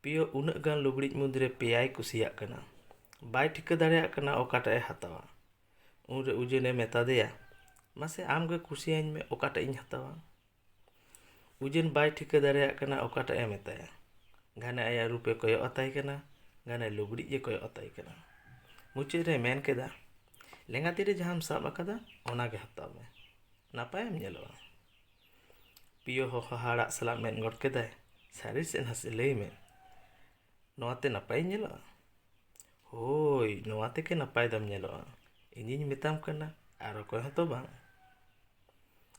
ᱯᱤᱭᱳ ᱩᱱᱟᱹᱜ ᱜᱟᱱ ᱞᱩᱜᱽᱲᱤᱡ ᱢᱩᱫᱽᱨᱮ ᱯᱮᱭᱟᱭ ᱠᱩᱥᱤᱭᱟᱜ ᱠᱟᱱᱟ᱾ ᱵᱟᱭ ᱴᱷᱤᱠᱟᱹ ᱫᱟᱲᱮᱭᱟᱜ ᱠᱟᱱᱟ ᱚᱠᱟᱴᱟᱜ ᱮ ᱦᱟᱛᱟᱣᱟ᱾ ᱩᱱᱨᱮ ᱩᱡᱮᱱᱮ ᱢᱮᱛᱟ ᱫᱮᱭᱟ, "ᱢᱟᱥᱮ, ᱟᱢ ᱜᱮ ᱠᱩᱥᱤᱭᱟᱹᱧ ᱢᱮ, ᱚᱠᱟᱴᱟᱜ ᱤᱧ ᱦᱟᱛᱟᱣᱟ?" ᱩᱡᱮᱱ ᱵᱟᱭ ᱴᱷᱤᱠᱟᱹ ᱫᱟᱲᱮᱭᱟᱜ ᱠᱟᱱᱟ ᱚᱠᱟᱴᱟᱜ ᱮ ᱢᱮᱛᱟᱭᱟ᱾ ᱜᱷᱟᱱᱮ ᱟᱭᱟᱜ ᱨᱩᱯᱮ ᱠᱚᱭᱚᱜ ᱟᱛᱟᱭ ᱠᱟᱱᱟ, ᱜᱷᱟᱱᱮ ᱞᱩᱜᱽᱲᱤᱡ ᱮ ᱠᱚᱭᱚᱜ ᱟᱛᱟᱭ ᱠᱟᱱᱟ᱾ ᱢᱩᱪᱟᱹᱫ ᱨᱮ ᱢᱮᱱ ᱠᱮᱫᱟ, "ᱞᱮᱸᱜᱟ ᱛᱤ ᱨᱮ ᱡᱟᱦᱟᱸᱢ ᱥᱟᱵ ᱟᱠᱟᱫᱟ, ᱚᱱᱟ ᱜᱮ ᱦᱟᱛᱟᱣ ᱢᱮ, ᱱᱟᱯᱟᱭᱮᱢ ᱧᱮᱞᱚᱜᱼᱟ᱾" ᱯᱤᱭᱳ ᱦᱚᱸ ᱦᱟᱦᱟᱲᱟᱜ ᱥᱟᱞᱟᱜ ᱢᱮᱱ ᱜᱚᱫ ᱠᱮᱫᱟᱭ, "ᱥᱟᱹᱨᱤ ᱥᱮ ᱱᱟᱥᱮ ᱞᱟᱹᱭ ᱢᱮ, ᱱᱚᱣᱟ ᱛᱮ ᱱᱟᱯᱟᱭᱤᱧ ᱧᱮᱞᱚᱜᱼᱟ?" "ᱦᱳᱭ, ᱱᱚᱣᱟ ᱛᱮᱜᱮ ᱱᱟᱯᱟᱭ ᱫᱚᱢ ᱧᱮᱞᱚᱜᱼᱟ᱾ ᱤᱧᱤᱧ ᱢᱮᱛᱟᱢ ᱠᱟᱱᱟ, ᱟᱨ ᱚᱠᱚᱭ ᱦᱚᱸᱛᱚ ᱵᱟᱝ᱾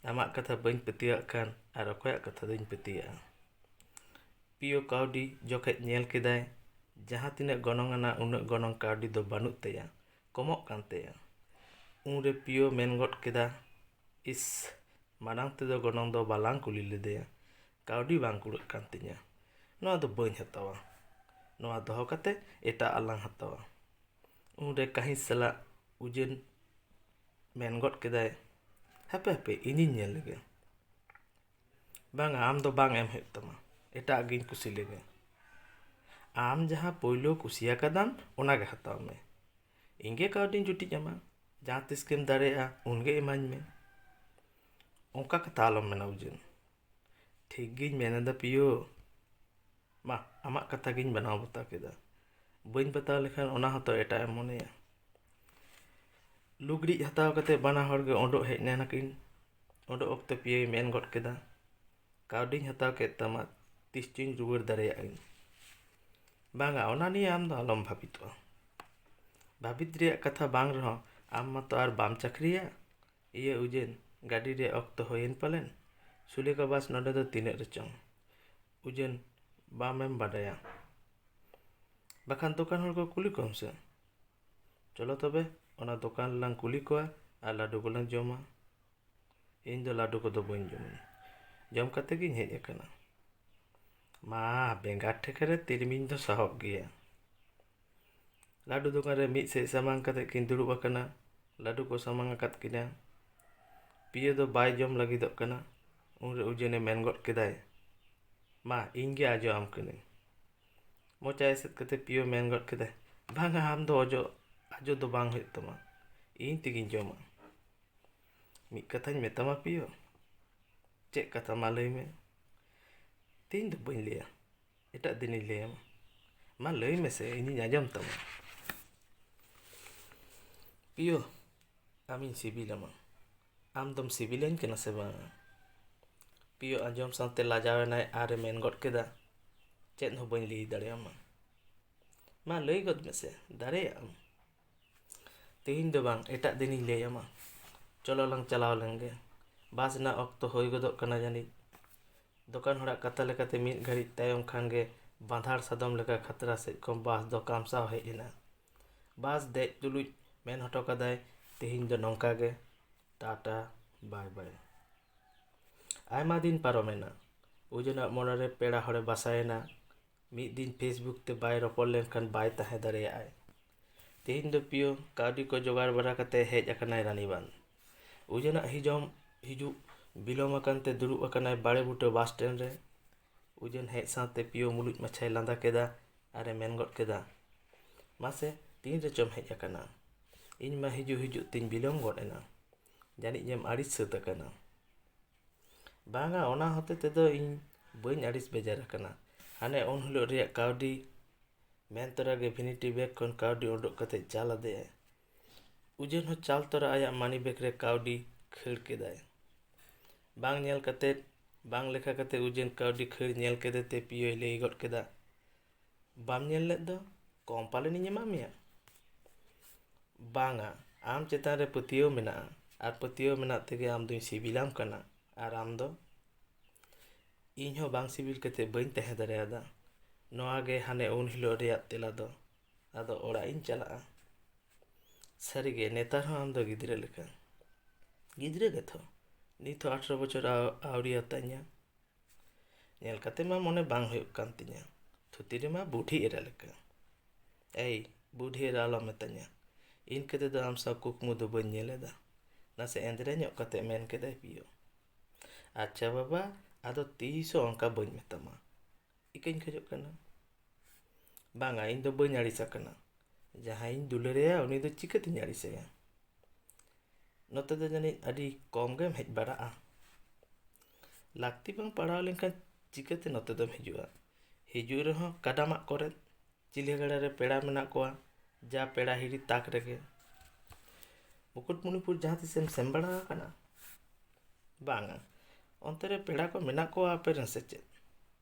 ᱟᱢᱟᱜ ᱠᱟᱛᱷᱟ ᱵᱟᱹᱧ ᱯᱟᱹᱛᱭᱟᱹᱣᱟᱜ ᱠᱷᱟᱱ ᱟᱨ ᱚᱠᱚᱭᱟᱜ ᱠᱟᱛᱷᱟ ᱫᱚᱧ ᱯᱟᱹᱛᱭᱟᱹᱣᱟᱜᱼᱟ?" ᱯᱤᱭᱳ ᱠᱟᱹᱣᱰᱤ ᱡᱚᱠᱷᱮᱡ ᱧᱮᱞ ᱠᱮᱫᱟᱭ, ᱡᱟᱦᱟᱸ ᱛᱤᱱᱟᱹᱜ ᱜᱚᱱᱚᱝ ᱟᱱᱟᱜ ᱩᱱᱟᱹᱜ ᱜᱚᱱᱚᱝ ᱠᱟᱹᱣᱰᱤ ᱫᱚ ᱵᱟᱹᱱᱩᱜ ᱛᱟᱭᱟ, ᱠᱚᱢᱚᱜ ᱠᱟᱱ ᱛᱟᱭᱟ᱾ ᱩᱱᱨᱮ ᱯᱤᱭᱳ ᱢᱮᱱ ᱜᱚᱫ ᱠᱮᱫᱟ, "ᱤᱥ, ᱢᱟᱲᱟᱝ ᱛᱮᱫᱚ ᱜᱚᱱᱚᱝ ᱫᱚ ᱵᱟᱞᱟᱝ ᱠᱩᱞᱤ ᱞᱮᱫᱮᱭᱟ, ᱠᱟᱹᱣᱰᱤ ᱵᱟᱝ ᱠᱩᱲᱟᱹᱜ ᱠᱟᱱ ᱛᱤᱧᱟ᱾ ᱱᱚᱣᱟ ᱫᱚ ᱵᱟᱹᱧ ᱦᱟᱛᱟᱣᱟ᱾ ᱱᱚᱣᱟ ᱫᱚᱦᱚ ᱠᱟᱛᱮ ᱮᱴᱟᱜ ᱟᱜ ᱞᱟᱝ ᱦᱟᱛᱟᱣᱟ᱾" ᱩᱱᱨᱮ ᱠᱟᱹᱦᱤᱥ ᱥᱟᱞᱟᱜ ᱩᱡᱮᱱ ᱢᱮᱱ ᱜᱚᱫ ᱠᱮᱫᱟᱭ, "ᱦᱟᱯᱮ, ᱦᱟᱯᱮ, ᱤᱧᱤᱧ ᱧᱮᱞ ᱞᱮᱜᱮ᱾" "ᱵᱟᱝᱟ, ᱟᱢ ᱫᱚ ᱵᱟᱝ ᱮᱢ ᱦᱩᱭᱩᱜ ᱛᱟᱢᱟ, ᱮᱴᱟᱜ ᱜᱤᱧ ᱠᱩᱥᱤ ᱞᱮᱜᱮ᱾ ᱟᱢ ᱡᱟᱦᱟᱸ ᱯᱳᱭᱞᱳ ᱠᱩᱥᱤᱭᱟᱠᱟᱫᱟᱢ, ᱚᱱᱟ ᱜᱮ ᱦᱟᱛᱟᱣ ᱢᱮ᱾ ᱤᱧ ᱜᱮ ᱠᱟᱹᱣᱰᱤᱧ ᱡᱩᱴᱤᱡ ᱟᱢᱟ, ᱡᱟᱦᱟᱸ ᱛᱤᱥ ᱜᱮᱢ ᱫᱟᱲᱮᱭᱟᱜᱼᱟ, ᱩᱱᱜᱮ ᱮᱢᱟᱹᱧ ᱢᱮ᱾" "ᱚᱱᱠᱟ ᱠᱟᱛᱷᱟ ᱟᱞᱚᱢ ᱢᱮᱱᱟ ᱩᱡᱮᱱ, ᱴᱷᱤᱠ ᱜᱤᱧ ᱢᱮᱱ ᱮᱫᱟ ᱯᱤᱭᱳ᱾ ᱢᱟ, ᱟᱢᱟᱜ ᱠᱟᱛᱷᱟ ᱜᱤᱧ ᱵᱮᱱᱟᱣ ᱵᱟᱛᱟᱣ ᱠᱮᱫᱟ, ᱵᱟᱹᱧ ᱵᱟᱛᱟᱣ ᱞᱮᱠᱷᱟᱱ ᱚᱱᱟ ᱦᱚᱸᱛᱚ ᱮᱴᱟᱜ ᱮᱢ ᱢᱚᱱᱮᱭᱟ᱾" ᱞᱩᱜᱽᱲᱤᱡ ᱦᱟᱛᱟᱣ ᱠᱟᱛᱮ ᱵᱟᱱᱟ ᱦᱚᱲ ᱜᱮ ᱚᱰᱚᱜ ᱦᱮᱡ ᱞᱮᱱᱟᱠᱤᱱ᱾ ᱚᱰᱚᱜ ᱚᱠᱛᱮ ᱯᱤᱭᱳᱭ ᱢᱮᱱ ᱜᱚᱫ ᱠᱮᱫᱟ, "ᱠᱟᱹᱣᱰᱤᱧ ᱦᱟᱛᱟᱣ ᱠᱮᱫ ᱛᱟᱢᱟ, ᱛᱤᱥ ᱪᱚᱧ ᱨᱩᱣᱟᱹᱲ ᱫᱟᱲᱮᱭᱟᱜ ᱟᱹᱧ?" "ᱵᱟᱝᱟ, ᱚᱱᱟ ᱱᱤᱭᱮ ᱟᱢ ᱫᱚ ᱟᱞᱚᱢ ᱵᱷᱟᱵᱤᱛᱚᱜᱼᱟ᱾ ᱵᱷᱟᱵᱤᱛ ᱨᱮᱭᱟᱜ ᱠᱟᱛᱷᱟ ᱵᱟᱝ ᱨᱮᱦᱚᱸ, ᱟᱢ ᱢᱟᱛᱚ ᱟᱨ ᱵᱟᱢ ᱪᱟᱹᱠᱨᱤᱭᱟ᱾ ᱤᱭᱟᱹ ᱩᱡᱮᱱ, ᱜᱟᱹᱰᱤ ᱨᱮᱭᱟᱜ ᱚᱠᱛᱚ ᱦᱩᱭᱮᱱ ᱯᱟᱞᱮᱱ? ᱥᱩᱞᱮᱠᱟ ᱵᱟᱥ ᱱᱚᱰᱮ ᱫᱚ ᱛᱤᱱᱟᱹᱜ ᱨᱮᱪᱚᱝ?" ᱩᱡᱮᱱ, "ᱵᱟᱢ ᱮᱢ ᱵᱟᱰᱟᱭᱟ? ᱵᱟᱠᱷᱟᱱ ᱫᱚᱠᱟᱱ ᱦᱚᱲ ᱠᱚ ᱠᱩᱞᱤ ᱠᱚᱢ ᱥᱮ᱾ ᱪᱚᱞᱚ ᱛᱚᱵᱮ, ᱚᱱᱟ ᱫᱚᱠᱟᱱ ᱨᱮᱞᱟᱝ ᱠᱩᱞᱤ ᱠᱚᱣᱟ ᱟᱨ ᱞᱟᱹᱰᱩ ᱠᱚᱞᱟᱝ ᱡᱚᱢᱟ᱾ ᱤᱧ ᱫᱚ ᱞᱟᱹᱰᱩ ᱠᱚᱫᱚ ᱵᱟᱹᱧ ᱡᱚᱢᱟᱹᱧ᱾ ᱡᱚᱢ ᱠᱟᱛᱮ ᱜᱤᱧ ᱦᱮᱡ ᱟᱠᱟᱱᱟ᱾ ᱢᱟ, ᱵᱮᱸᱜᱟᱲ ᱴᱷᱮᱠᱟ ᱨᱮ ᱛᱤᱞᱢᱤᱧ ᱫᱚ ᱥᱟᱦᱚᱵ ᱜᱮᱭᱟ᱾" ᱞᱟᱹᱰᱩ ᱫᱚᱠᱟᱱ ᱨᱮ ᱢᱤᱫ ᱥᱮᱫ ᱥᱟᱢᱟᱝ ᱠᱟᱛᱮ ᱠᱤᱱ ᱫᱩᱲᱩᱵ ᱟᱠᱟᱱᱟ᱾ ᱞᱟᱹᱰᱩ ᱠᱚ ᱥᱟᱢᱟᱝ ᱟᱠᱟᱫ ᱠᱤᱱᱟ᱾ ᱯᱤᱭᱳ ᱫᱚ ᱵᱟᱭ ᱡᱚᱢ ᱞᱟᱹᱜᱤᱫᱚᱜ ᱠᱟᱱᱟ᱾ ᱩᱱᱨᱮ ᱩᱡᱮᱱᱮ ᱢᱮᱱ ᱜᱚᱫ ᱠᱮᱫᱟᱭ, "ᱢᱟ, ᱤᱧ ᱜᱮ ᱟᱡᱚ ᱟᱢ ᱠᱟᱹᱱᱟᱹᱧ᱾" ᱢᱚᱪᱟ ᱮᱥᱮᱫ ᱠᱟᱛᱮ ᱯᱤᱭᱳ ᱢᱮᱱ ᱜᱚᱫ ᱠᱮᱫᱟᱭ, "ᱵᱟᱝᱟ, ᱟᱢ ᱫᱚ ᱚᱡᱚᱜ, ᱟᱡᱚ ᱫᱚ ᱵᱟᱝ ᱦᱩᱭᱩᱜ ᱛᱟᱢᱟ᱾ ᱤᱧ ᱛᱮᱜᱤᱧ ᱡᱚᱢᱟ᱾ ᱢᱤᱫ ᱠᱟᱛᱷᱟᱧ ᱢᱮᱛᱟᱢᱟ ᱯᱤᱭᱳ᱾ ᱪᱮᱫ ᱠᱟᱛᱷᱟ, ᱢᱟ ᱞᱟᱹᱭ ᱢᱮ᱾ ᱛᱮᱦᱮᱧ ᱫᱚ ᱵᱟᱹᱧ ᱞᱟᱹᱭᱟ, ᱮᱴᱟᱜ ᱫᱤᱱᱤᱧ ᱞᱟᱹᱭᱟᱢᱟ᱾ ᱢᱟ ᱞᱟᱹᱭ ᱢᱮᱥᱮ, ᱤᱧᱤᱧ ᱟᱸᱡᱚᱢ ᱛᱟᱢᱟ᱾ ᱯᱤᱭᱳ, ᱟᱢᱤᱧ ᱥᱤᱵᱤᱞᱟᱢᱟ᱾ ᱟᱢ ᱫᱚᱢ ᱥᱤᱵᱤᱞᱟᱹᱧ ᱠᱟᱱᱟ ᱥᱮ ᱵᱟᱝ? ᱯᱤᱭᱳ ᱟᱸᱡᱚᱢ ᱥᱟᱶᱛᱮ ᱞᱟᱡᱟᱣ ᱮᱱᱟᱭ ᱟᱨ ᱮ ᱢᱮᱱ ᱜᱚᱫ ᱠᱮᱫᱟ, ᱪᱮᱫ ᱦᱚᱸ ᱵᱟᱹᱧ ᱞᱟᱹᱭ ᱫᱟᱲᱮᱭᱟᱢᱟ᱾ ᱢᱟ ᱞᱟᱹᱭ ᱜᱚᱫ ᱢᱮᱥᱮ, ᱫᱟᱲᱮᱭᱟᱜ ᱟᱢ? ᱛᱮᱦᱮᱧ ᱫᱚ ᱵᱟᱝ, ᱮᱴᱟᱜ ᱫᱤᱱᱤᱧ ᱞᱟᱹᱭ ᱟᱢᱟ᱾ ᱪᱚᱞᱚ ᱞᱟᱝ ᱪᱟᱞᱟᱣ ᱞᱮᱱ ᱜᱮ᱾ ᱵᱟᱥ ᱨᱮᱱᱟᱜ ᱚᱠᱛᱚ ᱦᱩᱭ ᱜᱚᱫᱚᱜ ᱠᱟᱱᱟ ᱡᱟᱹᱱᱤᱡ᱾ ᱫᱚᱠᱟᱱ ᱦᱚᱲᱟᱜ ᱠᱟᱛᱷᱟ ᱞᱮᱠᱟᱛᱮ ᱢᱤᱫ ᱜᱷᱟᱹᱲᱤᱡ ᱛᱟᱭᱚᱢ ᱠᱷᱟᱱ ᱜᱮ ᱵᱟᱸᱫᱷᱟᱲ ᱥᱟᱫᱚᱢ ᱞᱮᱠᱟ ᱠᱷᱟᱛᱨᱟ ᱥᱮᱫ ᱠᱷᱚᱱ ᱵᱟᱥ ᱫᱚ ᱠᱟᱢᱥᱟᱣ ᱦᱮᱡ ᱮᱱᱟ᱾ ᱵᱟᱥ ᱫᱮᱡ ᱛᱩᱞᱩᱡ ᱢᱮᱱ ᱦᱚᱴᱚ ᱠᱟᱫᱟᱭ, ᱛᱮᱦᱮᱧ ᱫᱚ ᱱᱚᱝᱠᱟ ᱜᱮ, ᱴᱟᱴᱟ, ᱵᱟᱭ ᱵᱟᱭ᱾ ᱟᱭᱢᱟ ᱫᱤᱱ ᱯᱟᱨᱚᱢᱮᱱᱟ᱾ ᱩᱡᱚᱱᱟᱜ ᱢᱚᱱᱮᱨᱮ ᱯᱮᱲᱟ ᱦᱚᱲᱮ ᱵᱟᱥᱟᱭᱮᱱᱟ᱾ ᱢᱤᱫ ᱫᱤᱱ Facebook ᱛᱮ ᱵᱟᱭ ᱨᱚᱯᱚᱲ ᱞᱮᱱᱠᱷᱟᱱ ᱵᱟᱭ ᱛᱟᱦᱮᱸ ᱫᱟᱲᱮᱭᱟᱜᱼᱟᱭ᱾ ᱛᱮᱦᱮᱧ ᱫᱚ ᱯᱤᱭᱳ ᱠᱟᱹᱣᱰᱤ ᱠᱚ ᱡᱚᱜᱟᱲ ᱵᱟᱲᱟ ᱠᱟᱛᱮ ᱦᱮᱡ ᱟᱠᱟᱱᱟᱭ ᱨᱟᱱᱤᱵᱟᱸᱫᱷ᱾ ᱩᱡᱚᱱᱟᱜ ᱦᱤᱡᱚᱢ ᱦᱤᱡᱩᱜ ᱵᱤᱞᱚᱢ ᱟᱠᱟᱱ ᱛᱮ ᱫᱩᱲᱩᱵ ᱟᱠᱟᱱᱟᱭ ᱵᱟᱲᱮ ᱵᱩᱴᱟᱹ ᱵᱟᱥ ᱴᱮᱱᱰ ᱨᱮ᱾ ᱩᱡᱚᱱ ᱦᱮᱡ ᱥᱟᱶᱛᱮ ᱯᱤᱭᱳ ᱢᱩᱞᱩᱡ ᱢᱟᱪᱷᱟᱭ ᱞᱟᱸᱫᱟ ᱠᱮᱫᱟ ᱟᱨ ᱮ ᱢᱮᱱ ᱜᱚᱫ ᱠᱮᱫᱟ, ᱢᱟᱥᱮ, ᱛᱤᱱ ᱨᱮᱪᱚᱢ ᱦᱮᱡ ᱟᱠᱟᱱᱟ? ᱤᱧ ᱢᱟ ᱦᱤᱡᱩᱜ ᱦᱤᱡᱩᱜ ᱛᱤᱧ ᱵᱤᱞᱚᱢ ᱜᱚᱫ ᱮᱱᱟ᱾ ᱡᱟᱹᱱᱤᱡ ᱮᱢ ᱟᱹᱲᱤᱥ ᱥᱟᱹᱛ ᱟᱠᱟᱱᱟ᱾ ᱵᱟᱝᱟ, ᱚᱱᱟ ᱦᱚᱛᱮ ᱛᱮᱫᱚ ᱤᱧ ᱵᱟᱹᱧ ᱟᱹᱲᱤᱥ ᱵᱮᱡᱟᱨ ᱟᱠᱟᱱᱟ᱾ ᱦᱟᱱᱮ ᱩᱱ ᱦᱤᱞᱳᱜ ᱨᱮᱭᱟᱜ ᱠᱟᱹᱣᱰᱤ ᱢᱮᱱ ᱛᱚᱨᱟ ᱜᱮ ᱵᱷᱮᱱᱤᱴᱤ ᱵᱮᱜᱽ ᱠᱷᱚᱱ ᱠᱟᱹᱣᱰᱤ ᱩᱰᱩᱠ ᱠᱟᱛᱮ ᱪᱟᱞ ᱟᱫᱮᱭᱟᱭ᱾ ᱩᱡᱚᱱ ᱦᱚᱸ ᱪᱟᱞ ᱛᱚᱨᱟ ᱟᱭᱟᱜ ᱢᱟᱱᱤ ᱵᱮᱜᱽ ᱨᱮ ᱠᱟᱹᱣᱰᱤ ᱠᱷᱟᱹᱲ ᱠᱮᱫᱟᱭ᱾ ᱵᱟᱝ ᱧᱮᱞ ᱠᱟᱛᱮ, ᱵᱟᱝ ᱞᱮᱠᱷᱟ ᱠᱟᱛᱮ ᱩᱡᱚᱱ ᱠᱟᱹᱣᱰᱤ ᱠᱷᱟᱹᱲ ᱧᱮᱞ ᱠᱮᱫᱮ ᱛᱮ ᱯᱤᱭᱳᱭ ᱞᱟᱹᱭ ᱜᱚᱫ ᱠᱮᱫᱟ, ᱵᱟᱢ ᱧᱮᱞ ᱞᱮᱫ ᱫᱚ? ᱠᱚᱢ ᱯᱟᱞᱮᱱᱤᱧ ᱮᱢᱟᱜ ᱢᱮᱭᱟ? ᱵᱟᱝᱟ, ᱟᱢ ᱪᱮᱛᱟᱱ ᱨᱮ ᱯᱟᱹᱛᱭᱟᱹᱣ ᱢᱮᱱᱟᱜᱼᱟ, ᱟᱨ ᱯᱟᱹᱛᱭᱟᱹᱣ ᱢᱮᱱᱟᱜ ᱛᱮᱜᱮ ᱟᱢ ᱫᱩᱧ ᱥᱤᱵᱤᱞᱟᱢ ᱠᱟᱱᱟ᱾ ᱟᱨ ᱟᱢ ᱫᱚ? ᱤᱧ ᱦᱚᱸ ᱵᱟᱝ ᱥᱤᱵᱤᱞ ᱠᱟᱛᱮ ᱵᱟᱹᱧ ᱛᱟᱦᱮᱸ ᱫᱟᱲᱮᱭᱟᱫᱟ᱾ ᱱᱚᱣᱟ ᱜᱮ ᱦᱟᱱᱮ ᱩᱱ ᱦᱤᱞᱳᱜ ᱨᱮᱭᱟᱜ ᱛᱮᱞᱟ ᱫᱚ᱾ ᱟᱫᱚ ᱚᱲᱟᱜ ᱤᱧ ᱪᱟᱞᱟᱜᱼᱟ᱾ ᱥᱟᱹᱨᱤᱜᱮ, ᱱᱮᱛᱟᱨ ᱦᱚᱸ ᱟᱢ ᱫᱚ ᱜᱤᱫᱽᱨᱟᱹ ᱞᱮᱠᱟ᱾ ᱜᱤᱫᱽᱨᱟᱹ ᱜᱮᱛᱷᱚ᱾ ᱱᱤᱛ ᱦᱚᱸ ᱟᱴᱷᱨᱚ ᱵᱚᱪᱷᱚᱨ ᱟᱣ-, ᱟᱹᱣᱨᱤ ᱟᱛᱟᱧᱟ᱾ ᱧᱮᱞ ᱠᱟᱛᱮ ᱢᱟ ᱢᱚᱱᱮ ᱵᱟᱝ ᱦᱩᱭᱩᱜ ᱠᱟᱱ ᱛᱤᱧᱟ᱾ ᱛᱷᱩᱛᱤ ᱨᱮᱢᱟ ᱵᱩᱰᱷᱤ ᱮᱨᱟ ᱞᱮᱠᱟ᱾ ᱮᱭ, ᱵᱩᱰᱷᱤ ᱮᱨᱟ ᱟᱞᱚᱢ ᱢᱮᱛᱟᱧᱟ᱾ ᱤᱱᱠᱟᱹ ᱛᱮᱫᱚ ᱟᱢ ᱥᱟᱶ ᱠᱩᱠᱢᱩ ᱫᱚ ᱵᱟᱹᱧ ᱧᱮᱞ ᱮᱫᱟ᱾ ᱱᱟᱥᱮ ᱮᱸᱫᱽᱨᱮ ᱧᱚᱜ ᱠᱟᱛᱮ ᱢᱮᱱ ᱠᱮᱫᱟᱭ ᱯᱤᱭᱳ᱾ ᱟᱪᱪᱷᱟ ᱵᱟᱵᱟ, ᱟᱫᱚ ᱛᱤᱥ ᱦᱚᱸ ᱚᱱᱠᱟ ᱵᱟᱹᱧ ᱢᱮᱛᱟᱢᱟ᱾ ᱤᱠᱟᱹᱧ ᱠᱷᱚᱡᱚᱜ ᱠᱟᱱᱟ᱾ ᱵᱟᱝᱟ, ᱤᱧ ᱫᱚ ᱵᱟᱹᱧ ᱟᱹᱲᱤᱥ ᱟᱠᱟᱱᱟ᱾ ᱡᱟᱦᱟᱸᱭᱤᱧ ᱫᱩᱞᱟᱹᱲᱮᱭᱟ, ᱩᱱᱤ ᱫᱚ ᱪᱤᱠᱟᱹᱛᱤᱧ ᱟᱹᱲᱤᱥᱮᱭᱟ? ᱱᱚᱛᱮ ᱫᱚ ᱡᱟᱹᱱᱤᱡ ᱟᱹᱰᱤ ᱠᱚᱢ ᱜᱮᱢ ᱦᱮᱡ ᱵᱟᱲᱟᱜᱼᱟ᱾ ᱞᱟᱹᱠᱛᱤ ᱵᱟᱝ ᱯᱟᱲᱟᱣ ᱞᱮᱱᱠᱷᱟᱱ ᱪᱤᱠᱟᱹᱛᱮ ᱱᱚᱛᱮ ᱫᱚᱢ ᱦᱤᱡᱩᱜᱼᱟ? ᱦᱤᱡᱩᱜ ᱨᱮᱦᱚᱸ ᱠᱟᱰᱟ ᱢᱟᱜ ᱠᱚᱨᱮ, ᱪᱤᱞᱤᱭᱟᱹᱜᱷᱟᱲᱟ ᱨᱮ ᱯᱮᱲᱟ ᱢᱮᱱᱟᱜ ᱠᱚᱣᱟ, ᱡᱟ ᱯᱮᱲᱟ ᱦᱤᱨᱤ ᱛᱟᱠ ᱨᱮᱜᱮ᱾ ᱢᱩᱠᱩᱴᱢᱩᱱᱤᱯᱩᱨ ᱡᱟᱦᱟᱸ ᱛᱤᱥᱮᱢ ᱥᱮᱱ ᱵᱟᱲᱟ ᱟᱠᱟᱱᱟ? ᱵᱟᱝᱟ, ᱚᱱᱛᱮ ᱨᱮ ᱯᱮᱲᱟ ᱠᱚ ᱢᱮᱱᱟᱜ ᱠᱚᱣᱟ ᱟᱯᱮ ᱨᱮᱱ ᱥᱮ ᱪᱮᱫ?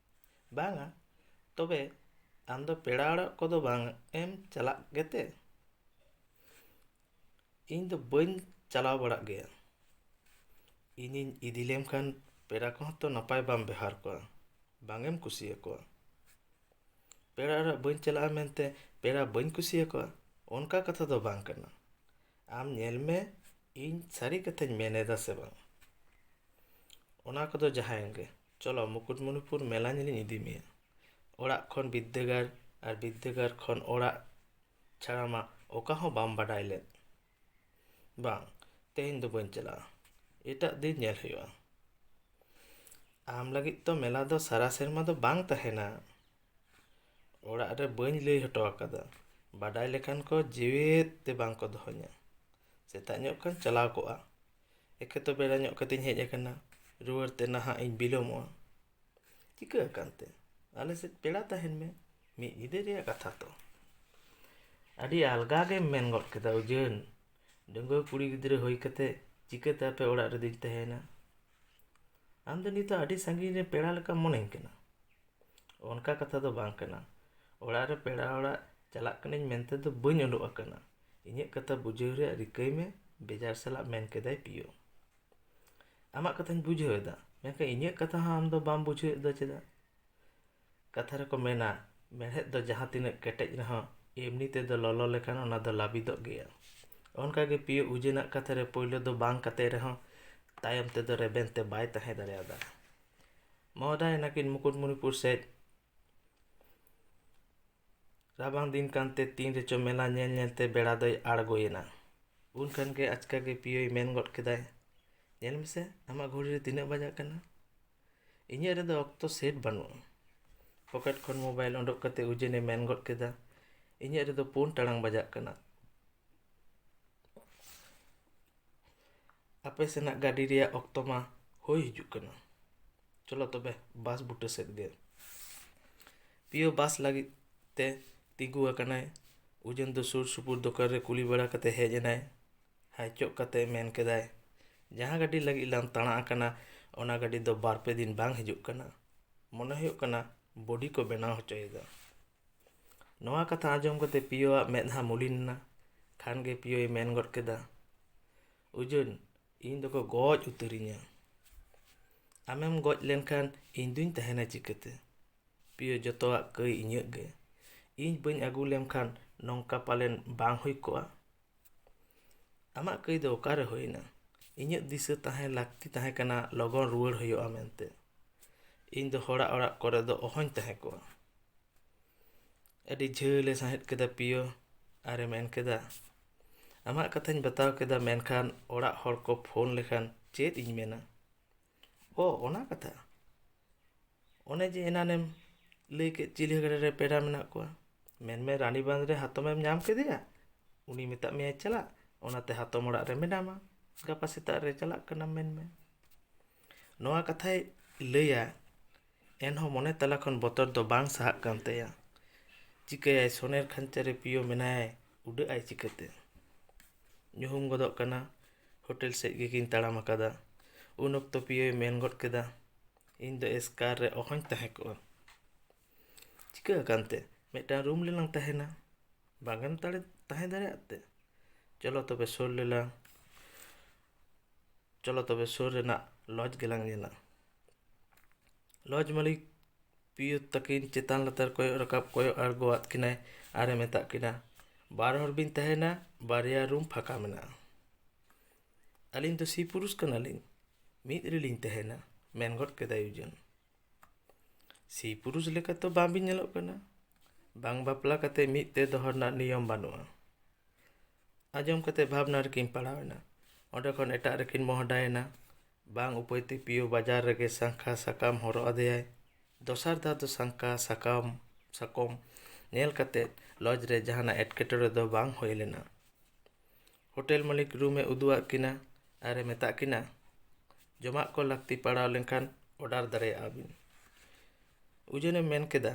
ᱵᱟᱝᱟ, ᱛᱚᱵᱮ ᱟᱢ ᱫᱚ ᱯᱮᱲᱟ ᱚᱲᱟᱜ ᱠᱚᱫᱚ ᱵᱟᱝ ᱮᱢ ᱪᱟᱞᱟᱜ ᱜᱮᱛᱮ? ᱤᱧ ᱫᱚ ᱵᱟᱹᱧ ᱪᱟᱞᱟᱣ ᱵᱟᱲᱟᱜ ᱜᱮᱭᱟ᱾ ᱤᱧᱤᱧ ᱤᱫᱤ ᱞᱮᱢ ᱠᱷᱟᱱ ᱯᱮᱲᱟ ᱠᱚᱦᱚᱸ ᱛᱚ ᱱᱟᱯᱟᱭ ᱵᱟᱢ ᱵᱮᱣᱦᱟᱨ ᱠᱚᱣᱟ, ᱵᱟᱝ ᱮᱢ ᱠᱩᱥᱤᱭᱟᱠᱚᱣᱟ᱾ ᱯᱮᱲᱟ ᱚᱲᱟᱜ ᱵᱟᱹᱧ ᱪᱟᱞᱟᱜᱼᱟ ᱢᱮᱱᱛᱮ ᱯᱮᱲᱟ ᱵᱟᱹᱧ ᱠᱩᱥᱤᱭᱟᱠᱚᱣᱟ, ᱚᱱᱠᱟ ᱠᱟᱛᱷᱟ ᱫᱚ ᱵᱟᱝ ᱠᱟᱱᱟ᱾ ᱟᱢ ᱧᱮᱞ ᱢᱮ, ᱤᱧ ᱥᱟᱹᱨᱤ ᱠᱟᱛᱷᱟᱧ ᱢᱮᱱ ᱮᱫᱟ ᱥᱮ ᱵᱟᱝ᱾ ᱚᱱᱟ ᱠᱚᱫᱚ ᱡᱟᱦᱟᱸᱭᱮᱱ ᱜᱮ, ᱪᱚᱞᱚ ᱢᱩᱠᱩᱴᱢᱩᱱᱤᱯᱩᱨ ᱢᱮᱞᱟ ᱧᱮᱞᱤᱧ ᱤᱫᱤ ᱢᱮᱭᱟ᱾ ᱚᱲᱟᱜ ᱠᱷᱚᱱ ᱵᱤᱫᱽᱫᱟᱹᱜᱟᱲ ᱟᱨ ᱵᱤᱫᱽᱫᱟᱹᱜᱟᱲ ᱠᱷᱚᱱ ᱚᱲᱟᱜ ᱪᱷᱟᱲᱟ ᱢᱟ ᱚᱠᱟ ᱦᱚᱸ ᱵᱟᱢ ᱵᱟᱰᱟᱭ ᱞᱮᱫ᱾ ᱵᱟᱝ, ᱛᱮᱦᱮᱧ ᱫᱚ ᱵᱟᱹᱧ ᱪᱟᱞᱟᱜᱼᱟ, ᱮᱴᱟᱜ ᱫᱤᱱ ᱧᱮᱞ ᱦᱩᱭᱩᱜᱼᱟ᱾ ᱟᱢ ᱞᱟᱹᱜᱤᱫ ᱛᱚ ᱢᱮᱞᱟ ᱫᱚ ᱥᱟᱨᱟ ᱥᱮᱨᱢᱟ ᱫᱚ ᱵᱟᱝ ᱛᱟᱦᱮᱱᱟ᱾ ᱚᱲᱟᱜ ᱨᱮ ᱵᱟᱹᱧ ᱞᱟᱹᱭ ᱦᱚᱴᱚ ᱟᱠᱟᱫᱟ, ᱵᱟᱰᱟᱭ ᱞᱮᱠᱷᱟᱱ ᱠᱚ ᱡᱮᱣᱮᱫ ᱛᱮ ᱵᱟᱝ ᱠᱚ ᱫᱚᱦᱚᱧᱟ᱾ ᱥᱮᱛᱟᱜ ᱧᱚᱜ ᱠᱷᱟᱱ ᱪᱟᱞᱟᱣ ᱠᱚᱜᱼᱟ, ᱮᱠᱮ ᱛᱚ ᱵᱮᱲᱟ ᱧᱚᱜ ᱠᱟᱛᱮᱧ ᱦᱮᱡ ᱟᱠᱟᱱᱟ, ᱨᱩᱣᱟᱹᱲ ᱛᱮ ᱱᱟᱦᱟᱜ ᱤᱧ ᱵᱤᱞᱚᱢᱚᱜᱼᱟ᱾ ᱪᱤᱠᱟᱹ ᱟᱠᱟᱱ ᱛᱮ? ᱟᱞᱮ ᱥᱮᱫ ᱯᱮᱲᱟ ᱛᱟᱦᱮᱱ ᱢᱮ, ᱢᱤᱫ ᱧᱤᱫᱟᱹ ᱨᱮᱭᱟᱜ ᱠᱟᱛᱷᱟ ᱛᱚ᱾ ᱟᱹᱰᱤ ᱟᱞᱜᱟ ᱜᱮᱢ ᱢᱮᱱ ᱜᱚᱫ ᱠᱮᱫᱟ ᱩᱡᱟᱹᱱ᱾ ᱰᱟᱺᱜᱩᱣᱟᱹ ᱠᱩᱲᱤ ᱜᱤᱫᱽᱨᱟᱹ ᱦᱩᱭ ᱠᱟᱛᱮ ᱪᱤᱠᱟᱹᱛᱮ ᱟᱯᱮ ᱚᱲᱟᱜ ᱨᱮᱫᱚᱧ ᱛᱟᱦᱮᱱᱟ? ᱟᱢ ᱫᱚ ᱱᱤᱛᱚᱜ ᱟᱹᱰᱤ ᱥᱟᱺᱜᱤᱧ ᱨᱮ ᱯᱮᱲᱟ ᱞᱮᱠᱟᱢ ᱢᱚᱱᱮᱧ ᱠᱟᱱᱟ᱾ ᱚᱱᱠᱟ ᱠᱟᱛᱷᱟ ᱫᱚ ᱵᱟᱝ ᱠᱟᱱᱟ᱾ ᱚᱲᱟᱜ ᱨᱮ ᱯᱮᱲᱟ ᱚᱲᱟᱜ ᱪᱟᱞᱟᱜ ᱠᱟᱹᱱᱟᱹᱧ ᱢᱮᱱᱛᱮ ᱫᱚ ᱵᱟᱹᱧ ᱩᱰᱩᱠ ᱟᱠᱟᱱᱟ᱾ ᱤᱧᱟᱹᱜ ᱠᱟᱛᱷᱟ ᱵᱩᱡᱷᱟᱹᱣ ᱨᱮᱭᱟᱜ ᱨᱤᱠᱟᱹᱭ ᱢᱮ, ᱵᱮᱡᱟᱨ ᱥᱟᱞᱟᱜ ᱢᱮᱱ ᱠᱮᱫᱟᱭ ᱯᱤᱭᱳ᱾ ᱟᱢᱟᱜ ᱠᱟᱛᱷᱟᱧ ᱵᱩᱡᱷᱟᱹᱣ ᱮᱫᱟ, ᱢᱮᱱᱠᱷᱟᱱ ᱤᱧᱟᱹᱜ ᱠᱟᱛᱷᱟ ᱦᱚᱸ ᱟᱢ ᱫᱚ ᱵᱟᱢ ᱵᱩᱡᱷᱟᱹᱣᱮᱫ ᱫᱚ ᱪᱮᱫᱟᱜ? ᱠᱟᱛᱷᱟ ᱨᱮᱠᱚ ᱢᱮᱱᱟ, ᱢᱮᱲᱦᱮᱫ ᱫᱚ ᱡᱟᱦᱟᱸ ᱛᱤᱱᱟᱹᱜ ᱠᱮᱴᱮᱡ ᱨᱮᱦᱚᱸ ᱮᱢᱱᱤ ᱛᱮᱫᱚ ᱞᱚᱞᱚ ᱞᱮᱠᱷᱟᱱ ᱚᱱᱟ ᱫᱚ ᱞᱟᱹᱵᱤᱫᱚᱜ ᱜᱮᱭᱟ᱾ ᱚᱱᱠᱟᱜᱮ ᱯᱤᱭᱳ ᱩᱡᱟᱹᱱᱟᱜ ᱠᱟᱛᱷᱟ ᱨᱮ ᱯᱳᱭᱞᱳ ᱫᱚ ᱵᱟᱝ ᱠᱟᱛᱮ ᱨᱮᱦᱚᱸ ᱛᱟᱭᱚᱢ ᱛᱮᱫᱚ ᱨᱮᱵᱮᱱ ᱛᱮ ᱵᱟᱭ ᱛᱟᱦᱮᱸ ᱫᱟᱲᱮᱭᱟᱫᱟ᱾ ᱢᱚᱦᱚᱫᱟᱭ ᱱᱟᱹᱠᱤᱱ ᱢᱩᱠᱩᱴᱢᱩᱱᱤᱯᱩᱨ ᱥᱮᱫ ᱨᱟᱵᱟᱝ ᱫᱤᱱ ᱠᱟᱱᱛᱮ ᱛᱤᱱ ᱨᱮᱪᱚ ᱢᱮᱞᱟ ᱧᱮᱞ ᱧᱮᱞᱛᱮ ᱵᱮᱲᱟ ᱫᱚᱭ ᱟᱬᱜᱚᱭᱮᱱᱟ᱾ ᱩᱱ ᱠᱷᱟᱱ ᱜᱮ ᱟᱪᱠᱟ ᱜᱮ ᱯᱤᱭᱳᱭ ᱢᱮᱱ ᱜᱚᱫ ᱠᱮᱫᱟᱭ, "ᱧᱮᱞ ᱢᱮᱥᱮ, ᱟᱢᱟᱜ ᱜᱷᱩᱲᱤ ᱨᱮ ᱛᱤᱱᱟᱹᱜ ᱵᱟᱡᱟᱜ ᱠᱟᱱᱟ? ᱤᱧᱟᱹᱜ ᱨᱮᱫᱚ ᱚᱠᱛᱚ ᱥᱮᱴ ᱵᱟᱹᱱᱩᱜᱼᱟ᱾" ᱯᱚᱠᱮᱴ ᱠᱷᱚᱱ ᱢᱳᱵᱟᱭᱤᱞ ᱚᱰᱚᱠ ᱠᱟᱛᱮ ᱩᱡᱟᱹᱱᱮ ᱢᱮᱱ ᱜᱚᱫ ᱠᱮᱫᱟ, "ᱤᱧᱟᱹᱜ ᱨᱮᱫᱚ ᱯᱩᱱ ᱴᱟᱲᱟᱝ ᱵᱟᱡᱟᱜ ᱠᱟᱱᱟ᱾" ᱟᱯᱮ ᱥᱮᱱᱟᱜ ᱜᱟᱹᱰᱤ ᱨᱮᱭᱟᱜ ᱚᱠᱛᱚ ᱢᱟ ᱦᱩᱭ ᱦᱤᱡᱩᱜ ᱠᱟᱱᱟ᱾ ᱪᱚᱞᱚ ᱛᱚᱵᱮ ᱵᱟᱥ ᱵᱩᱴᱟᱹ ᱥᱮᱫ ᱜᱮ᱾ ᱯᱤᱭᱳ ᱵᱟᱥ ᱞᱟᱹᱜᱤᱫ ᱛᱮ ᱛᱤᱸᱜᱩ ᱟᱠᱟᱱᱟᱭ᱾ ᱩᱡᱚᱱ ᱫᱚ ᱥᱩᱨ ᱥᱩᱯᱩᱨ ᱫᱚᱠᱟᱱ ᱨᱮ ᱠᱩᱞᱤ ᱵᱟᱲᱟ ᱠᱟᱛᱮ ᱦᱮᱡ ᱮᱱᱟᱭ᱾ ᱦᱟᱭᱪᱚᱜ ᱠᱟᱛᱮ ᱢᱮᱱ ᱠᱮᱫᱟᱭ, "ᱡᱟᱦᱟᱸ ᱜᱟᱹᱰᱤ ᱞᱟᱹᱜᱤᱫ ᱞᱟᱝ ᱛᱟᱬᱟ ᱟᱠᱟᱱᱟ, ᱚᱱᱟ ᱜᱟᱹᱰᱤ ᱫᱚ ᱵᱟᱨ ᱯᱮ ᱫᱤᱱ ᱵᱟᱝ ᱦᱤᱡᱩᱜ ᱠᱟᱱᱟ᱾ ᱢᱚᱱᱮ ᱦᱩᱭᱩᱜ ᱠᱟᱱᱟ ᱵᱚᱰᱤ ᱠᱚ ᱵᱮᱱᱟᱣ ᱦᱚᱪᱚᱭᱮᱫᱟ᱾" ᱱᱚᱣᱟ ᱠᱟᱛᱷᱟ ᱟᱸᱡᱚᱢ ᱠᱟᱛᱮ ᱯᱤᱭᱳᱣᱟᱜ ᱢᱮᱫᱦᱟ ᱢᱩᱞᱤᱱ ᱮᱱᱟ᱾ ᱠᱷᱟᱱ ᱜᱮ ᱯᱤᱭᱳᱭ ᱢᱮᱱ ᱜᱚᱫ ᱠᱮᱫᱟ, "ᱩᱡᱩᱱ, ᱤᱧ ᱫᱚᱠᱚ ᱜᱚᱡ ᱩᱛᱟᱹᱨᱤᱧᱟ᱾ ᱟᱢᱮᱢ ᱜᱚᱡ ᱞᱮᱱᱠᱷᱟᱱ ᱤᱧ ᱫᱩᱧ ᱛᱟᱦᱮᱱᱟ ᱪᱤᱠᱟᱹᱛᱮ? ᱯᱤᱭᱳ, ᱡᱚᱛᱚᱣᱟᱜ ᱠᱟᱹᱭ ᱤᱧᱟᱹᱜ ᱜᱮ᱾ ᱤᱧ ᱵᱟᱹᱧ ᱟᱹᱜᱩ ᱞᱮᱢᱠᱷᱟᱱ ᱱᱚᱝᱠᱟ ᱯᱟᱞᱮᱱ ᱵᱟᱝ ᱦᱩᱭ ᱠᱚᱜᱼᱟ᱾ ᱟᱢᱟᱜ ᱠᱟᱹᱭ ᱫᱚ ᱚᱠᱟᱨᱮ ᱦᱩᱭᱱᱟ? ᱤᱧᱟᱹᱜ ᱫᱤᱥᱟᱹ ᱛᱟᱦᱮᱸ ᱞᱟᱹᱠᱛᱤ ᱛᱟᱦᱮᱸ ᱠᱟᱱᱟ ᱞᱚᱜᱚᱱ ᱨᱩᱣᱟᱹᱲ ᱦᱩᱭᱩᱜᱼᱟ ᱢᱮᱱᱛᱮ᱾ ᱤᱧ ᱫᱚ ᱦᱚᱲᱟᱜ ᱚᱲᱟᱜ ᱠᱚᱨᱮ ᱫᱚ ᱚᱦᱚᱧ ᱛᱟᱦᱮᱸ ᱠᱚᱜᱼᱟ᱾" ᱟᱹᱰᱤ ᱡᱷᱟᱹᱞ ᱮ ᱥᱟᱸᱦᱮᱫ ᱠᱮᱫᱟ ᱯᱤᱭᱳ ᱟᱨ ᱮ ᱢᱮᱱ ᱠᱮᱫᱟ, "ᱟᱢᱟᱜ ᱠᱟᱛᱷᱟᱧ ᱵᱟᱛᱟᱣ ᱠᱮᱫᱟ, ᱢᱮᱱᱠᱷᱟᱱ ᱚᱲᱟᱜ ᱦᱚᱲ ᱠᱚ ᱯᱷᱳᱱ ᱞᱮᱠᱷᱟᱱ ᱪᱮᱫ ᱤᱧ ᱢᱮᱱᱟ?" "ᱚ, ᱚᱱᱟ ᱠᱟᱛᱷᱟ? ᱚᱱᱮ ᱡᱮ ᱮᱱᱟᱱᱮᱢ ᱞᱟᱹᱭ ᱠᱮᱫ ᱪᱤᱞᱤᱦᱟᱹᱜᱟᱹᱲᱟ ᱨᱮ ᱯᱮᱲᱟ ᱢᱮᱱᱟᱜ ᱠᱚᱣᱟ, ᱢᱮᱱᱢᱮ ᱨᱟᱱᱤᱵᱟᱸᱫᱷ ᱨᱮ ᱦᱟᱛᱚᱢᱮᱢ ᱧᱟᱢ ᱠᱮᱫᱮᱭᱟ, ᱩᱱᱤ ᱢᱮᱛᱟᱜ ᱢᱮᱭᱟᱭ ᱪᱟᱞᱟᱜ, ᱚᱱᱟᱛᱮ ᱦᱟᱛᱚᱢ ᱚᱲᱟᱜ ᱨᱮ ᱢᱮᱱᱟᱢᱟ, ᱜᱟᱯᱟ ᱥᱮᱛᱟᱜ ᱨᱮ ᱪᱟᱞᱟᱜ ᱠᱟᱱᱟᱢ ᱢᱮᱱᱢᱮ᱾" ᱱᱚᱣᱟ ᱠᱟᱛᱷᱟᱭ ᱞᱟᱹᱭᱟ, ᱮᱱᱦᱚᱸ ᱢᱚᱱᱮ ᱛᱟᱞᱟ ᱠᱷᱚᱱ ᱵᱚᱛᱚᱨ ᱫᱚ ᱵᱟᱝ ᱥᱟᱦᱟᱜ ᱠᱟᱱ ᱛᱟᱭᱟ᱾ ᱪᱤᱠᱟᱹᱭᱟᱭ, ᱥᱚᱱᱮᱨ ᱠᱷᱟᱧᱪᱟ ᱨᱮ ᱯᱤᱭᱳ ᱢᱮᱱᱟᱭᱟᱭ, ᱩᱰᱟᱹᱜ ᱟᱭ ᱪᱤᱠᱟᱹᱛᱮ? ᱧᱩᱦᱩᱢ ᱜᱚᱫᱚᱜ ᱠᱟᱱᱟ᱾ ᱦᱳᱴᱮᱞ ᱥᱮᱫ ᱜᱮᱠᱤᱱ ᱛᱟᱲᱟᱢ ᱟᱠᱟᱫᱟ᱾ ᱩᱱ ᱚᱠᱛᱚ ᱯᱤᱭᱳᱭ ᱢᱮᱱ ᱜᱚᱫ ᱠᱮᱫᱟ, "ᱤᱧ ᱫᱚ ᱮᱥᱠᱟᱨ ᱨᱮ ᱚᱦᱚᱧ ᱛᱟᱦᱮᱸ ᱠᱚᱜᱼᱟ᱾ ᱪᱤᱠᱟᱹ ᱟᱠᱟᱱ ᱛᱮ? ᱢᱤᱫᱴᱟᱝ ᱨᱩᱢ ᱨᱮᱞᱟᱝ ᱛᱟᱦᱮᱱᱟ᱾ ᱵᱟᱝ ᱮᱢ ᱛᱟᱲᱮ-, ᱛᱟᱦᱮᱸ ᱫᱟᱲᱮᱭᱟᱜ ᱛᱮ? ᱪᱚᱞᱚ ᱛᱚᱵᱮ ᱥᱩᱨ ᱨᱮᱞᱟᱝ, ᱪᱚᱞᱚ ᱛᱚᱵᱮ ᱥᱩᱨ ᱨᱮᱱᱟᱜ ᱞᱚᱡᱽ ᱜᱮᱞᱟᱝ ᱧᱮᱞᱟ᱾" ᱞᱚᱡᱽ ᱢᱟᱹᱞᱤᱠ ᱯᱤᱭᱳ ᱛᱟᱹᱠᱤᱱ ᱪᱮᱛᱟᱱ ᱞᱟᱛᱟᱨ ᱠᱚᱭᱚᱜ ᱨᱟᱠᱟᱵ ᱠᱚᱭᱚᱜ ᱟᱬᱜᱚᱣᱟᱫ ᱠᱤᱱᱟᱭ ᱟᱨᱮ ᱢᱮᱛᱟᱫ ᱠᱤᱱᱟ, "ᱵᱟᱨ ᱦᱚᱲ ᱵᱤᱱ ᱛᱟᱦᱮᱱᱟ, ᱵᱟᱨᱭᱟ ᱨᱩᱢ ᱯᱷᱟᱸᱠᱟ ᱢᱮᱱᱟᱜᱼᱟ᱾ ᱟᱹᱞᱤᱧ ᱫᱚ ᱥᱤ ᱯᱩᱨᱩᱥ ᱠᱟᱱᱟᱞᱤᱧ, ᱢᱤᱫ ᱨᱮᱞᱤᱧ ᱛᱟᱦᱮᱱᱟ", ᱢᱮᱱ ᱜᱚᱫ ᱠᱮᱫᱟᱭ ᱩᱡᱩᱱ᱾ "ᱥᱤ ᱯᱩᱨᱩᱥ ᱞᱮᱠᱟ ᱛᱚ ᱵᱟᱝᱵᱤᱱ ᱧᱮᱞᱚᱜ ᱠᱟᱱᱟ᱾ ᱵᱟᱝ ᱵᱟᱯᱞᱟ ᱠᱟᱛᱮ ᱢᱤᱫ ᱛᱮ ᱫᱚᱦᱚ ᱨᱮᱱᱟᱜ ᱱᱤᱭᱚᱢ ᱵᱟᱹᱱᱩᱜᱼᱟ᱾" ᱟᱸᱡᱚᱢ ᱠᱟᱛᱮ ᱵᱷᱟᱵᱽᱱᱟ ᱨᱮᱠᱤᱱ ᱯᱟᱲᱟᱣ ᱮᱱᱟ᱾ ᱚᱸᱰᱮ ᱠᱷᱚᱱ ᱮᱴᱟᱜ ᱨᱮᱠᱤᱱ ᱢᱚᱦᱰᱟᱭᱮᱱᱟ᱾ ᱵᱟᱝ ᱩᱯᱟᱹᱭ ᱛᱮ ᱯᱤᱭᱳ ᱵᱟᱡᱟᱨ ᱨᱮᱜᱮ ᱥᱟᱝᱠᱷᱟ ᱥᱟᱠᱟᱢ ᱦᱚᱨᱚᱜ ᱟᱫᱮᱭᱟᱭ᱾ ᱫᱚᱥᱟᱨ ᱫᱷᱟᱣ ᱫᱚ ᱥᱟᱝᱠᱷᱟ ᱥᱟᱠᱟᱢ, ᱥᱟᱠᱚᱢ ᱧᱮᱞ ᱠᱟᱛᱮ ᱞᱚᱡᱽ ᱨᱮ ᱡᱟᱦᱟᱱᱟᱜ ᱮᱴᱠᱮᱴᱚᱬᱮ ᱫᱚ ᱵᱟᱝ ᱦᱩᱭ ᱞᱮᱱᱟ᱾ ᱦᱳᱴᱮᱞ ᱢᱟᱹᱞᱤᱠ ᱨᱩᱢ ᱮ ᱩᱫᱩᱜ ᱟᱫ ᱠᱤᱱᱟ᱾ ᱟᱨᱮ ᱢᱮᱛᱟᱜ ᱠᱤᱱᱟ, "ᱡᱚᱢᱟᱜ ᱠᱚ ᱞᱟᱹᱠᱛᱤ ᱯᱟᱲᱟᱣ ᱞᱮᱱᱠᱷᱟᱱ order ᱫᱟᱲᱮᱭᱟᱜᱼᱟ ᱵᱤᱱ?" ᱩᱡᱮᱱᱮ ᱢᱮᱱ ᱠᱮᱫᱟ,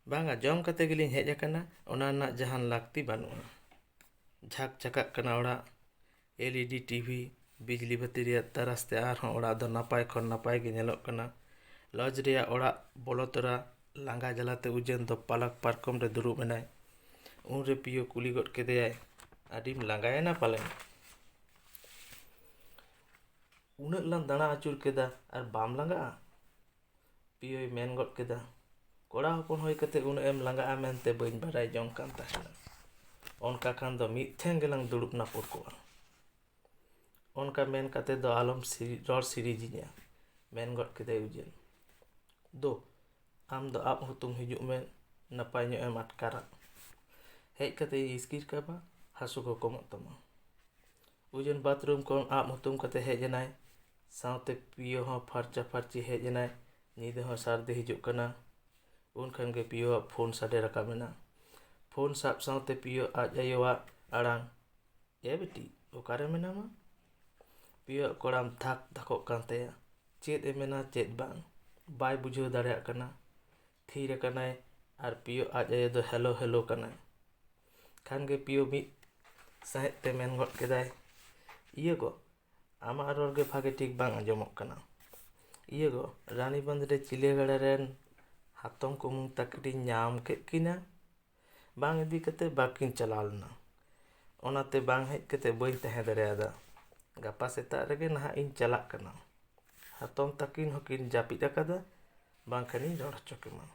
"ᱵᱟᱝᱟ, ᱡᱚᱢ ᱠᱟᱛᱮ ᱜᱮᱞᱤᱧ ᱦᱮᱡ ᱟᱠᱟᱱᱟ, ᱚᱱᱟ ᱨᱮᱱᱟᱜ ᱡᱟᱦᱟᱱ ᱞᱟᱹᱠᱛᱤ ᱵᱟᱹᱱᱩᱜᱼᱟ᱾ ᱡᱷᱟᱠ ᱡᱷᱟᱠᱟᱜ ᱠᱟᱱᱟ ᱚᱲᱟᱜ, LED TV, ᱵᱤᱡᱽᱞᱤ ᱵᱟᱹᱛᱤ ᱨᱮᱭᱟᱜ ᱛᱟᱨᱟᱥ ᱛᱮ ᱟᱨᱦᱚᱸ ᱚᱲᱟᱜ ᱫᱚ ᱱᱟᱯᱟᱭ ᱠᱷᱚᱱ ᱱᱟᱯᱟᱭ ᱜᱮ ᱧᱮᱞᱚᱜ ᱠᱟᱱᱟ᱾ ᱞᱚᱡᱽ ᱨᱮᱭᱟᱜ ᱚᱲᱟᱜ ᱵᱚᱞᱚ ᱛᱚᱨᱟ ᱞᱟᱸᱜᱟ ᱡᱟᱞᱟᱛᱮ ᱩᱡᱮᱱ ᱫᱚ ᱯᱟᱞᱟᱠ ᱯᱟᱨᱠᱚᱢ ᱨᱮ ᱫᱩᱲᱩᱵ ᱮᱱᱟᱭ᱾ ᱩᱱᱨᱮ ᱯᱤᱭᱳ ᱠᱩᱞᱤ ᱜᱚᱫ ᱠᱮᱫᱮᱭᱟᱭ, 'ᱟᱹᱰᱤᱢ ᱞᱟᱸᱜᱟᱭᱮᱱᱟ ᱯᱟᱞᱮᱱ?' "ᱩᱱᱟᱹᱜ ᱞᱟᱝ ᱫᱟᱬᱟ ᱟᱹᱪᱩᱨ ᱠᱮᱫᱟ ᱟᱨ ᱵᱟᱢ ᱞᱟᱸᱜᱟᱜᱼᱟ?" ᱯᱤᱭᱳᱭ ᱢᱮᱱ ᱜᱚᱫ ᱠᱮᱫᱟ, "ᱠᱚᱲᱟ ᱦᱚᱯᱚᱱ ᱦᱩᱭ ᱠᱟᱛᱮ ᱩᱱᱟᱹᱜ ᱮᱢ ᱞᱟᱸᱜᱟᱜᱼᱟ ᱢᱮᱱᱛᱮ ᱵᱟᱹᱧ ᱵᱟᱰᱟᱭ ᱡᱚᱝ ᱠᱟᱱ ᱛᱟᱦᱮᱱᱟ᱾ ᱚᱱᱠᱟ ᱠᱷᱟᱱ ᱫᱚ ᱢᱤᱫ ᱴᱷᱮᱱ ᱜᱮᱞᱟᱝ ᱫᱩᱲᱩᱵ ᱱᱟᱯᱩᱨ ᱠᱚᱜᱼᱟ᱾ ᱚᱱᱠᱟ ᱢᱮᱱ ᱠᱟᱛᱮ ᱫᱚ ᱟᱞᱚᱢ ᱥᱤᱨᱤ-, ᱨᱚᱲ ᱥᱤᱨᱤᱡᱤᱧᱟ," ᱢᱮᱱ ᱜᱚᱫ ᱠᱮᱫᱟᱭ ᱩᱡᱮᱱ᱾ "ᱫᱳ, ᱟᱢ ᱫᱚ ᱟᱵ ᱦᱩᱛᱩᱢ ᱦᱤᱡᱩᱜ ᱢᱮ, ᱱᱟᱯᱟᱭ ᱧᱚᱜ ᱮᱢ ᱟᱴᱠᱟᱨᱟ᱾ ᱦᱮᱡ ᱠᱟᱛᱮ ᱤᱧ ᱤᱥᱠᱤᱨ ᱠᱟᱢᱟ, ᱦᱟᱹᱥᱩ ᱠᱚ ᱠᱚᱢᱚᱜ ᱛᱟᱢᱟ᱾" ᱩᱡᱮᱱ ᱵᱟᱛᱷᱨᱩᱢ ᱠᱷᱚᱱ ᱟᱵ ᱦᱩᱛᱩᱢ ᱠᱟᱛᱮ ᱦᱮᱡ ᱮᱱᱟᱭ᱾ ᱥᱟᱶᱛᱮ ᱯᱤᱭᱳ ᱦᱚᱸ ᱯᱷᱟᱨᱪᱟ ᱯᱷᱟᱨᱪᱤ ᱦᱮᱡ ᱮᱱᱟᱭ᱾ ᱧᱤᱫᱟᱹ ᱦᱚᱸ ᱥᱟᱹᱨᱫᱤ ᱦᱤᱡᱩᱜ ᱠᱟᱱᱟ᱾ ᱩᱱ ᱠᱷᱟᱱ ᱜᱮ ᱯᱤᱭᱳᱣᱟᱜ ᱯᱷᱳᱱ ᱥᱟᱰᱮ ᱨᱟᱠᱟᱵ ᱮᱱᱟ᱾ ᱯᱷᱳᱱ ᱥᱟᱵ ᱥᱟᱶᱛᱮ ᱯᱤᱭᱳ ᱟᱡ ᱟᱭᱳᱣᱟᱜ ᱟᱲᱟᱝ, "ᱮ ᱵᱤᱴᱤ, ᱚᱠᱟᱨᱮ ᱢᱮᱱᱟᱢᱟ?" ᱯᱤᱭᱳᱣᱟᱜ ᱠᱚᱲᱟᱢ ᱫᱷᱟᱠ ᱫᱷᱟᱠᱚᱜ ᱠᱟᱱ ᱛᱟᱭᱟ᱾ ᱪᱮᱫ ᱮ ᱢᱮᱱᱟ ᱪᱮᱫ ᱵᱟᱝ, ᱵᱟᱭ ᱵᱩᱡᱷᱟᱹᱣ ᱫᱟᱲᱮᱭᱟᱜ ᱠᱟᱱᱟ᱾ ᱛᱷᱤᱨ ᱟᱠᱟᱱᱟᱭ ᱟᱨ ᱯᱤᱭᱳ ᱟᱡ ᱟᱭᱳ ᱫᱚ ᱦᱮᱞᱳ ᱦᱮᱞᱳ ᱠᱟᱱᱟᱭ᱾ ᱠᱷᱟᱱ ᱜᱮ ᱯᱤᱭᱳ ᱢᱤᱫ ᱥᱟᱦᱮᱫ ᱛᱮ ᱢᱮᱱ ᱜᱚᱫ ᱠᱮᱫᱟᱭ, "ᱤᱭᱟᱹ ᱜᱚ, ᱟᱢᱟᱜ ᱨᱚᱲ ᱜᱮ ᱵᱷᱟᱜᱮ ᱴᱷᱤᱠ ᱵᱟᱝ ᱟᱸᱡᱚᱢᱚᱜ ᱠᱟᱱᱟ᱾ ᱤᱭᱟᱹ ᱜᱚ, ᱨᱟᱱᱤᱵᱟᱸᱫᱷ ᱨᱮ ᱪᱤᱞᱤᱭᱟᱹᱜᱟᱲᱟ ᱨᱮᱱ ᱦᱟᱛᱚᱢ ᱠᱩᱢᱩᱝ ᱛᱟᱹᱠᱤᱱᱤᱧ ᱧᱟᱢ ᱠᱮᱫ ᱠᱤᱱᱟ᱾ ᱵᱟᱝ ᱤᱫᱤ ᱠᱟᱛᱮ ᱵᱟᱹᱠᱤᱱ ᱪᱟᱞᱟᱣ ᱞᱮᱱᱟ᱾ ᱚᱱᱟᱛᱮ ᱵᱟᱝ ᱦᱮᱡ ᱠᱟᱛᱮ ᱵᱟᱹᱧ ᱛᱟᱦᱮᱸ ᱫᱟᱲᱮᱭᱟᱫᱟ᱾ ᱜᱟᱯᱟ ᱥᱮᱛᱟᱜ ᱨᱮᱜᱮ ᱱᱟᱦᱟᱜ ᱤᱧ ᱪᱟᱞᱟᱜ ᱠᱟᱱᱟ᱾ ᱦᱟᱛᱚᱢ ᱛᱟᱹᱠᱤᱱ ᱦᱚᱸᱠᱤᱱ ᱡᱟᱹᱯᱤᱫ ᱟᱠᱟᱫᱟ, ᱵᱟᱝᱠᱷᱟᱱᱤᱧ ᱨᱚᱲ ᱦᱚᱪᱚ ᱠᱮᱢᱟ᱾"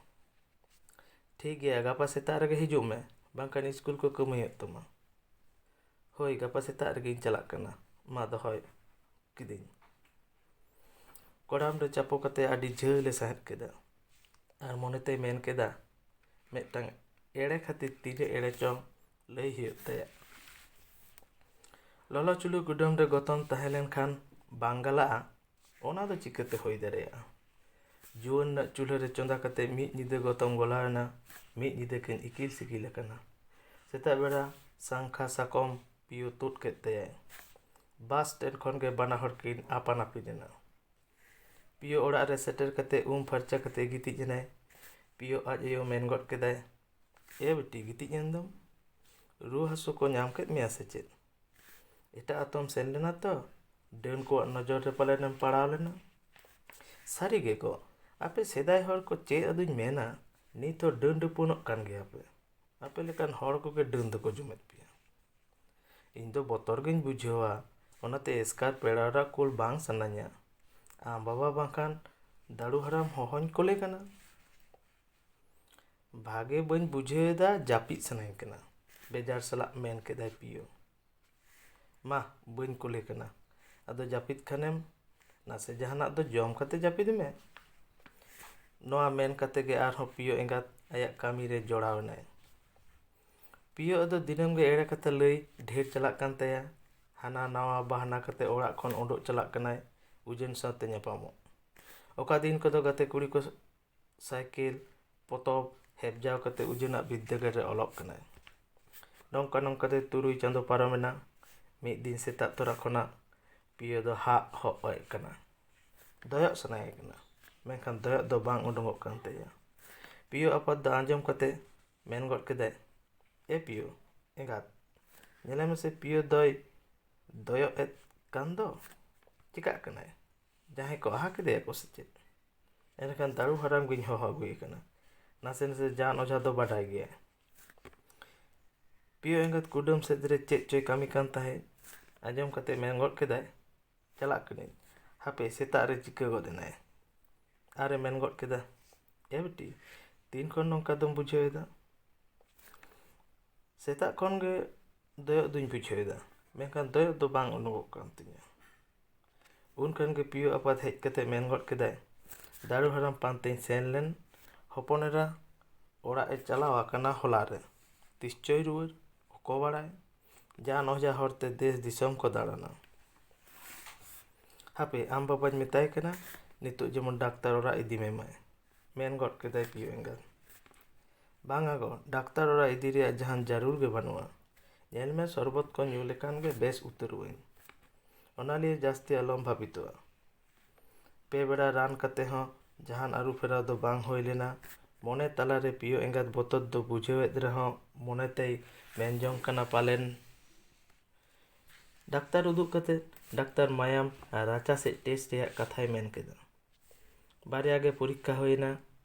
"ᱴᱷᱤᱠ ᱜᱮᱭᱟ, ᱜᱟᱯᱟ ᱥᱮᱛᱟᱜ ᱨᱮᱜᱮ ᱦᱤᱡᱩᱜ ᱢᱮ, ᱵᱟᱝᱠᱷᱟᱱ ᱤᱥᱠᱩᱞ ᱠᱚ ᱠᱟᱹᱢᱟᱹᱭᱚᱜ ᱛᱟᱢᱟ᱾" "ᱦᱳᱭ, ᱜᱟᱯᱟ ᱥᱮᱛᱟᱜ ᱨᱮᱜᱮᱧ ᱪᱟᱞᱟᱜ ᱠᱟᱱᱟ᱾ ᱢᱟ ᱫᱚᱦᱚᱭ ᱠᱤᱫᱟᱹᱧ᱾" ᱠᱚᱲᱟᱢ ᱨᱮ ᱪᱟᱯᱚ ᱠᱟᱛᱮ ᱟᱹᱰᱤ ᱡᱷᱟᱹᱞ ᱮ ᱥᱟᱦᱮᱫ ᱠᱮᱫᱟ ᱟᱨ ᱢᱚᱱᱮᱛᱮᱭ ᱢᱮᱱ ᱠᱮᱫᱟ, ᱢᱤᱫᱴᱟᱝ ᱮᱲᱮ ᱠᱷᱟᱹᱛᱤᱨ ᱛᱤᱱᱟᱹᱜ ᱮᱲᱮ ᱪᱚᱝ ᱞᱟᱹᱭ ᱦᱩᱭᱩᱜ ᱛᱟᱭᱟ᱾ ᱞᱚᱞᱚ ᱪᱩᱞᱩ ᱠᱩᱰᱟᱹᱢ ᱨᱮ ᱜᱚᱛᱚᱢ ᱛᱟᱦᱮᱸ ᱞᱮᱱᱠᱷᱟᱱ ᱵᱟᱝ ᱜᱟᱞᱟᱜᱼᱟ, ᱚᱱᱟ ᱫᱚ ᱪᱤᱠᱟᱹᱛᱮ ᱦᱩᱭ ᱫᱟᱲᱮᱭᱟᱜᱼᱟ? ᱡᱩᱣᱟᱹᱱ ᱨᱮᱱᱟᱜ ᱪᱩᱞᱦᱟᱹ ᱨᱮ ᱪᱚᱸᱫᱟ ᱠᱟᱛᱮ ᱢᱤᱫ ᱧᱤᱫᱟᱹ ᱜᱚᱛᱚᱢ ᱜᱚᱞᱟᱣ ᱮᱱᱟ, ᱢᱤᱫ ᱧᱤᱫᱟᱹ ᱠᱤᱱ ᱤᱠᱤᱞ ᱥᱤᱠᱤᱞ ᱟᱠᱟᱱᱟ᱾ ᱥᱮᱛᱟᱜ ᱵᱮᱲᱟ ᱥᱟᱝᱠᱷᱟ ᱥᱟᱠᱚᱢ ᱯᱤᱭᱳ ᱛᱩᱫ ᱠᱮᱫ ᱛᱟᱭᱟᱭ᱾ ᱵᱟᱥ ᱥᱴᱮᱱᱰ ᱠᱷᱚᱱ ᱜᱮ ᱵᱟᱱᱟ ᱦᱚᱲ ᱠᱤᱱ ᱟᱯᱟᱱ ᱟᱹᱯᱤᱱ ᱮᱱᱟ᱾ ᱯᱤᱭᱳ ᱚᱲᱟᱜ ᱨᱮ ᱥᱮᱴᱮᱨ ᱠᱟᱛᱮ ᱩᱢ ᱯᱷᱟᱨᱪᱟ ᱠᱟᱛᱮ ᱜᱤᱛᱤᱡ ᱮᱱᱟᱭ᱾ ᱯᱤᱭᱳ ᱟᱡ ᱟᱭᱳ ᱢᱮᱱ ᱜᱚᱫ ᱠᱮᱫᱟᱭ, "ᱮ ᱵᱤᱴᱤ, ᱜᱤᱛᱤᱡ ᱮᱱ ᱫᱚᱢ? ᱨᱩᱣᱟᱹ ᱦᱟᱹᱥᱩ ᱠᱚ ᱧᱟᱢ ᱠᱮᱫ ᱢᱮᱭᱟ ᱥᱮ ᱪᱮᱫ? ᱮᱴᱟᱜ ᱟᱛᱳᱢ ᱥᱮᱱ ᱞᱮᱱᱟ ᱛᱚ? ᱰᱟᱹᱱ ᱠᱚᱣᱟᱜ ᱱᱚᱡᱚᱨ ᱨᱮ ᱯᱟᱞᱮᱱᱮᱢ ᱯᱟᱲᱟᱣ ᱞᱮᱱᱟ?" "ᱥᱟᱹᱨᱤ ᱜᱮ ᱜᱚ, ᱟᱯᱮ ᱥᱮᱫᱟᱭ ᱦᱚᱲ ᱠᱚ ᱪᱮᱫ ᱟᱫᱚᱧ ᱢᱮᱱᱟ, ᱱᱤᱛ ᱦᱚᱸ ᱰᱟᱹᱱ ᱰᱩᱯᱩᱱᱚᱜ ᱠᱟᱱ ᱜᱮᱭᱟᱯᱮ᱾ ᱟᱯᱮ ᱞᱮᱠᱟᱱ ᱦᱚᱲ ᱠᱚᱜᱮ ᱰᱟᱹᱱ ᱫᱚᱠᱚ ᱡᱚᱢᱮᱫ ᱯᱮᱭᱟ᱾ ᱤᱧ ᱫᱚ ᱵᱚᱛᱚᱨ ᱜᱤᱧ ᱵᱩᱡᱷᱟᱹᱣᱟ, ᱚᱱᱟᱛᱮ ᱮᱥᱠᱟᱨ ᱯᱮᱲᱟ ᱚᱲᱟᱜ ᱠᱩᱞ ᱵᱟᱝ ᱥᱟᱱᱟᱧᱟ᱾ ᱟᱢ ᱵᱟᱵᱟ ᱵᱟᱝᱠᱷᱟᱱ ᱫᱟᱲᱩ ᱦᱟᱲᱟᱢ ᱦᱚᱦᱚᱧ ᱠᱩᱞᱮ ᱠᱟᱱᱟ?" "ᱵᱷᱟᱜᱮ ᱵᱟᱹᱧ ᱵᱩᱡᱷᱟᱹᱣ ᱮᱫᱟ, ᱡᱟᱹᱯᱤᱫ ᱥᱟᱱᱟᱧ ᱠᱟᱱᱟ," ᱵᱮᱡᱟᱨ ᱥᱟᱞᱟᱜ ᱢᱮᱱ ᱠᱮᱫᱟᱭ ᱯᱤᱭᱳ᱾ "ᱢᱟ, ᱵᱟᱹᱧ ᱠᱩᱞᱮ ᱠᱟᱱᱟ, ᱟᱫᱚ ᱡᱟᱹᱯᱤᱫ ᱠᱷᱟᱱᱮᱢ ᱱᱟᱥᱮ ᱡᱟᱦᱟᱱᱟᱜ ᱫᱚ ᱡᱚᱢ ᱠᱟᱛᱮ ᱡᱟᱹᱯᱤᱫ ᱢᱮ᱾ ᱱᱚᱣᱟ ᱢᱮᱱ ᱠᱟᱛᱮ ᱜᱮ ᱟᱨᱦᱚᱸ ᱯᱤᱭᱳ ᱮᱸᱜᱟᱛ ᱟᱭᱟᱜ ᱠᱟᱹᱢᱤ ᱨᱮ ᱡᱚᱲᱟᱣ ᱮᱱᱟᱭ᱾ ᱯᱤᱭᱳ ᱟᱫᱚ ᱫᱤᱱᱟᱹᱢ ᱜᱮ ᱮᱲᱮ ᱠᱟᱛᱷᱟ ᱞᱟᱹᱭ ᱰᱷᱮᱨ ᱪᱟᱞᱟᱜ ᱠᱟᱱ ᱛᱟᱭᱟ᱾ ᱦᱟᱱᱟ ᱱᱟᱣᱟ ᱵᱟᱦᱟᱱᱟ ᱠᱟᱛᱮ ᱚᱲᱟᱜ ᱠᱷᱚᱱ ᱩᱰᱩᱠ ᱪᱟᱞᱟᱜ ᱠᱟᱱᱟᱭ ᱩᱡᱟᱹᱱ ᱥᱟᱶᱛᱮ ᱧᱟᱯᱟᱢᱚᱜ᱾ ᱚᱠᱟ ᱫᱤᱱ ᱠᱚᱫᱚ ᱜᱟᱛᱮ ᱠᱩᱲᱤ ᱠᱚ ᱥᱟᱭᱠᱮᱞ, ᱯᱚᱛᱚᱵ ᱦᱮᱯᱡᱟᱣ ᱠᱟᱛᱮ ᱩᱡᱟᱹᱱᱟᱜ ᱵᱤᱨᱫᱟᱹᱜᱟᱲ ᱨᱮ ᱚᱞᱚᱜ ᱠᱟᱱᱟᱭ᱾ ᱱᱚᱝᱠᱟ ᱱᱚᱝᱠᱟ ᱛᱮ ᱛᱩᱨᱩᱭ ᱪᱟᱸᱫᱚ ᱯᱟᱨᱚᱢᱮᱱᱟ᱾ ᱢᱤᱫ ᱫᱤᱱ ᱥᱮᱛᱟᱜ ᱛᱚᱨᱟ ᱠᱷᱚᱱᱟᱜ ᱯᱤᱭᱳ ᱫᱚ ᱦᱟᱜ ᱦᱚᱜ ᱮᱫ ᱠᱟᱱᱟ᱾ ᱫᱚᱭᱚᱜ ᱥᱟᱱᱟᱭᱮ ᱠᱟᱱᱟ, ᱢᱮᱱᱠᱷᱟᱱ ᱫᱚᱭᱚᱜ ᱫᱚ ᱵᱟᱝ ᱩᱰᱩᱝᱚᱜ ᱠᱟᱱ ᱛᱟᱭᱟ᱾ ᱯᱤᱭᱳ ᱟᱯᱟᱛ ᱫᱚ ᱟᱸᱡᱚᱢ ᱠᱟᱛᱮ ᱢᱮᱱ ᱜᱚᱫ ᱠᱮᱫᱟᱭ, "ᱮ ᱯᱤᱭᱳ ᱮᱸᱜᱟᱛ, ᱧᱮᱞᱮ ᱢᱮᱥᱮ, ᱯᱤᱭᱳ ᱫᱚᱭ ᱫᱚᱭᱚᱜ ᱮᱫ ᱠᱟᱱ ᱫᱚ᱾ ᱪᱤᱠᱟᱹᱜ ᱠᱟᱱᱟᱭ? ᱡᱟᱦᱟᱸᱭ ᱠᱚ ᱟᱦᱟ ᱠᱮᱫᱮᱭᱟ ᱠᱚ ᱥᱮ ᱪᱮᱫ?" ᱮᱱᱠᱷᱟᱱ ᱫᱟᱲᱩ ᱦᱟᱲᱟᱢ ᱜᱤᱧ ᱦᱚᱦᱚ ᱟᱹᱜᱩᱭᱮ ᱠᱟᱱᱟ᱾ ᱱᱟᱥᱮ ᱱᱟᱥᱮ ᱡᱟᱱ ᱚᱡᱷᱟ ᱫᱚ ᱵᱟᱰᱟᱭ ᱜᱮᱭᱟᱭ᱾ ᱯᱤᱭᱳ ᱮᱸᱜᱟᱛ ᱠᱩᱰᱟᱹᱢ ᱥᱮᱫ ᱨᱮ ᱪᱮᱫ ᱪᱚᱭ ᱠᱟᱹᱢᱤ ᱠᱟᱱ ᱛᱟᱦᱮᱸᱫ᱾ ᱟᱸᱡᱚᱢ ᱠᱟᱛᱮ ᱢᱮᱱ ᱜᱚᱫ ᱠᱮᱫᱟᱭ, "ᱪᱟᱞᱟᱜ ᱠᱟᱹᱱᱟᱹᱧ, ᱦᱟᱯᱮ ᱥᱮᱛᱟᱜ ᱨᱮ ᱪᱤᱠᱟᱹ ᱜᱚᱫ ᱮᱱᱟᱭ?" ᱟᱨᱮ ᱢᱮᱱ ᱜᱚᱫ ᱠᱮᱫᱟ, "ᱮ ᱵᱤᱴᱤ, ᱛᱤᱱ ᱠᱷᱚᱱ ᱱᱚᱝᱠᱟ ᱫᱚᱢ ᱵᱩᱡᱷᱟᱹᱣ ᱮᱫᱟ?" "ᱥᱮᱛᱟᱜ ᱠᱷᱚᱱ ᱜᱮ ᱫᱚᱭᱚᱜ ᱫᱩᱧ ᱵᱩᱡᱷᱟᱹᱣ ᱮᱫᱟ, ᱢᱮᱱᱠᱷᱟᱱ ᱫᱚᱭᱚᱜ ᱫᱚ ᱵᱟᱝ ᱩᱰᱩᱠᱚᱜ ᱠᱟᱱ ᱛᱤᱧᱟᱹ᱾" ᱩᱱ ᱠᱷᱟᱱ ᱜᱮ ᱯᱤᱭᱳ ᱟᱯᱟᱛ ᱦᱮᱡ ᱠᱟᱛᱮ ᱢᱮᱱ ᱜᱚᱫ ᱠᱮᱫᱟᱭ, "ᱫᱟᱲᱩ ᱦᱟᱲᱟᱢ ᱯᱟᱱᱛᱮᱧ ᱥᱮᱱ ᱞᱮᱱ, ᱦᱚᱯᱚᱱ ᱮᱨᱟ ᱚᱲᱟᱜ ᱮ ᱪᱟᱞᱟᱣ ᱟᱠᱟᱱᱟ ᱦᱚᱞᱟ ᱨᱮ, ᱛᱤᱥ ᱪᱚᱭ ᱨᱩᱣᱟᱹᱲ, ᱚᱠᱚ ᱵᱟᱲᱟᱭ, ᱡᱟᱱ ᱚᱡᱷᱟ ᱦᱚᱨᱛᱮ ᱫᱮᱥ ᱫᱤᱥᱚᱢ ᱠᱚ ᱫᱟᱬᱟᱱᱟ᱾ ᱦᱟᱯᱮ, ᱟᱢ ᱵᱟᱵᱟᱧ ᱢᱮᱛᱟᱭ ᱠᱟᱱᱟ, ᱱᱤᱛᱚᱜ ᱡᱮᱢᱚᱱ ᱰᱟᱠᱛᱟᱨ ᱚᱲᱟᱜ ᱤᱫᱤ ᱢᱮ ᱢᱟᱭ," ᱢᱮᱱ ᱜᱚᱫ ᱠᱮᱫᱟᱭ ᱯᱤᱭᱳ ᱮᱸᱜᱟᱛ᱾ "ᱵᱟᱝᱟ ᱜᱚ, ᱰᱟᱠᱛᱟᱨ ᱚᱲᱟᱜ ᱤᱫᱤ ᱨᱮᱭᱟᱜ ᱡᱟᱦᱟᱱ ᱡᱟᱹᱨᱩᱲ ᱜᱮ ᱵᱟᱹᱱᱩᱜᱼᱟ᱾ ᱧᱮᱞ ᱢᱮ, ᱥᱚᱨᱵᱚᱛ ᱠᱚ ᱧᱩ ᱞᱮᱠᱷᱟᱱ ᱜᱮ ᱵᱮᱥ ᱩᱛᱟᱹᱨᱚᱜ ᱟᱹᱧ᱾ ᱚᱱᱟ ᱱᱤᱭᱮ ᱡᱟᱹᱥᱛᱤ ᱟᱞᱚᱢ ᱵᱷᱟᱵᱤᱛᱚᱜᱼᱟ᱾ ᱯᱮ ᱵᱮᱲᱟ ᱨᱟᱱ ᱠᱟᱛᱮ ᱦᱚᱸ ᱡᱟᱦᱟᱱ ᱟᱹᱨᱩ ᱯᱷᱮᱨᱟᱣ ᱫᱚ ᱵᱟᱝ ᱦᱩᱭ ᱞᱮᱱᱟ᱾ ᱢᱚᱱᱮ ᱛᱟᱞᱟᱨᱮ ᱯᱤᱭᱳ ᱮᱸᱜᱟᱛ ᱵᱚᱛᱚᱨ ᱫᱚ ᱵᱩᱡᱷᱟᱹᱣᱮᱫ ᱨᱮᱦᱚᱸ ᱢᱚᱱᱮ ᱛᱮᱭ ᱢᱮᱱ ᱡᱚᱝ ᱠᱟᱱᱟ ᱯᱟᱞᱮᱱ᱾ ᱰᱟᱠᱛᱟᱨ ᱩᱫᱩᱜ ᱠᱟᱛᱮ ᱰᱟᱠᱛᱟᱨ ᱢᱟᱭᱟᱢ ᱟᱨ ᱨᱟᱪᱟ ᱥᱮᱫ ᱴᱮᱥᱴ ᱨᱮᱭᱟᱜ ᱠᱟᱛᱷᱟᱭ ᱢᱮᱱ ᱠᱮᱫᱟ᱾ ᱵᱟᱨᱭᱟ ᱜᱮ ᱯᱚᱨᱤᱠᱠᱷᱟ ᱦᱩᱭᱮᱱᱟ᱾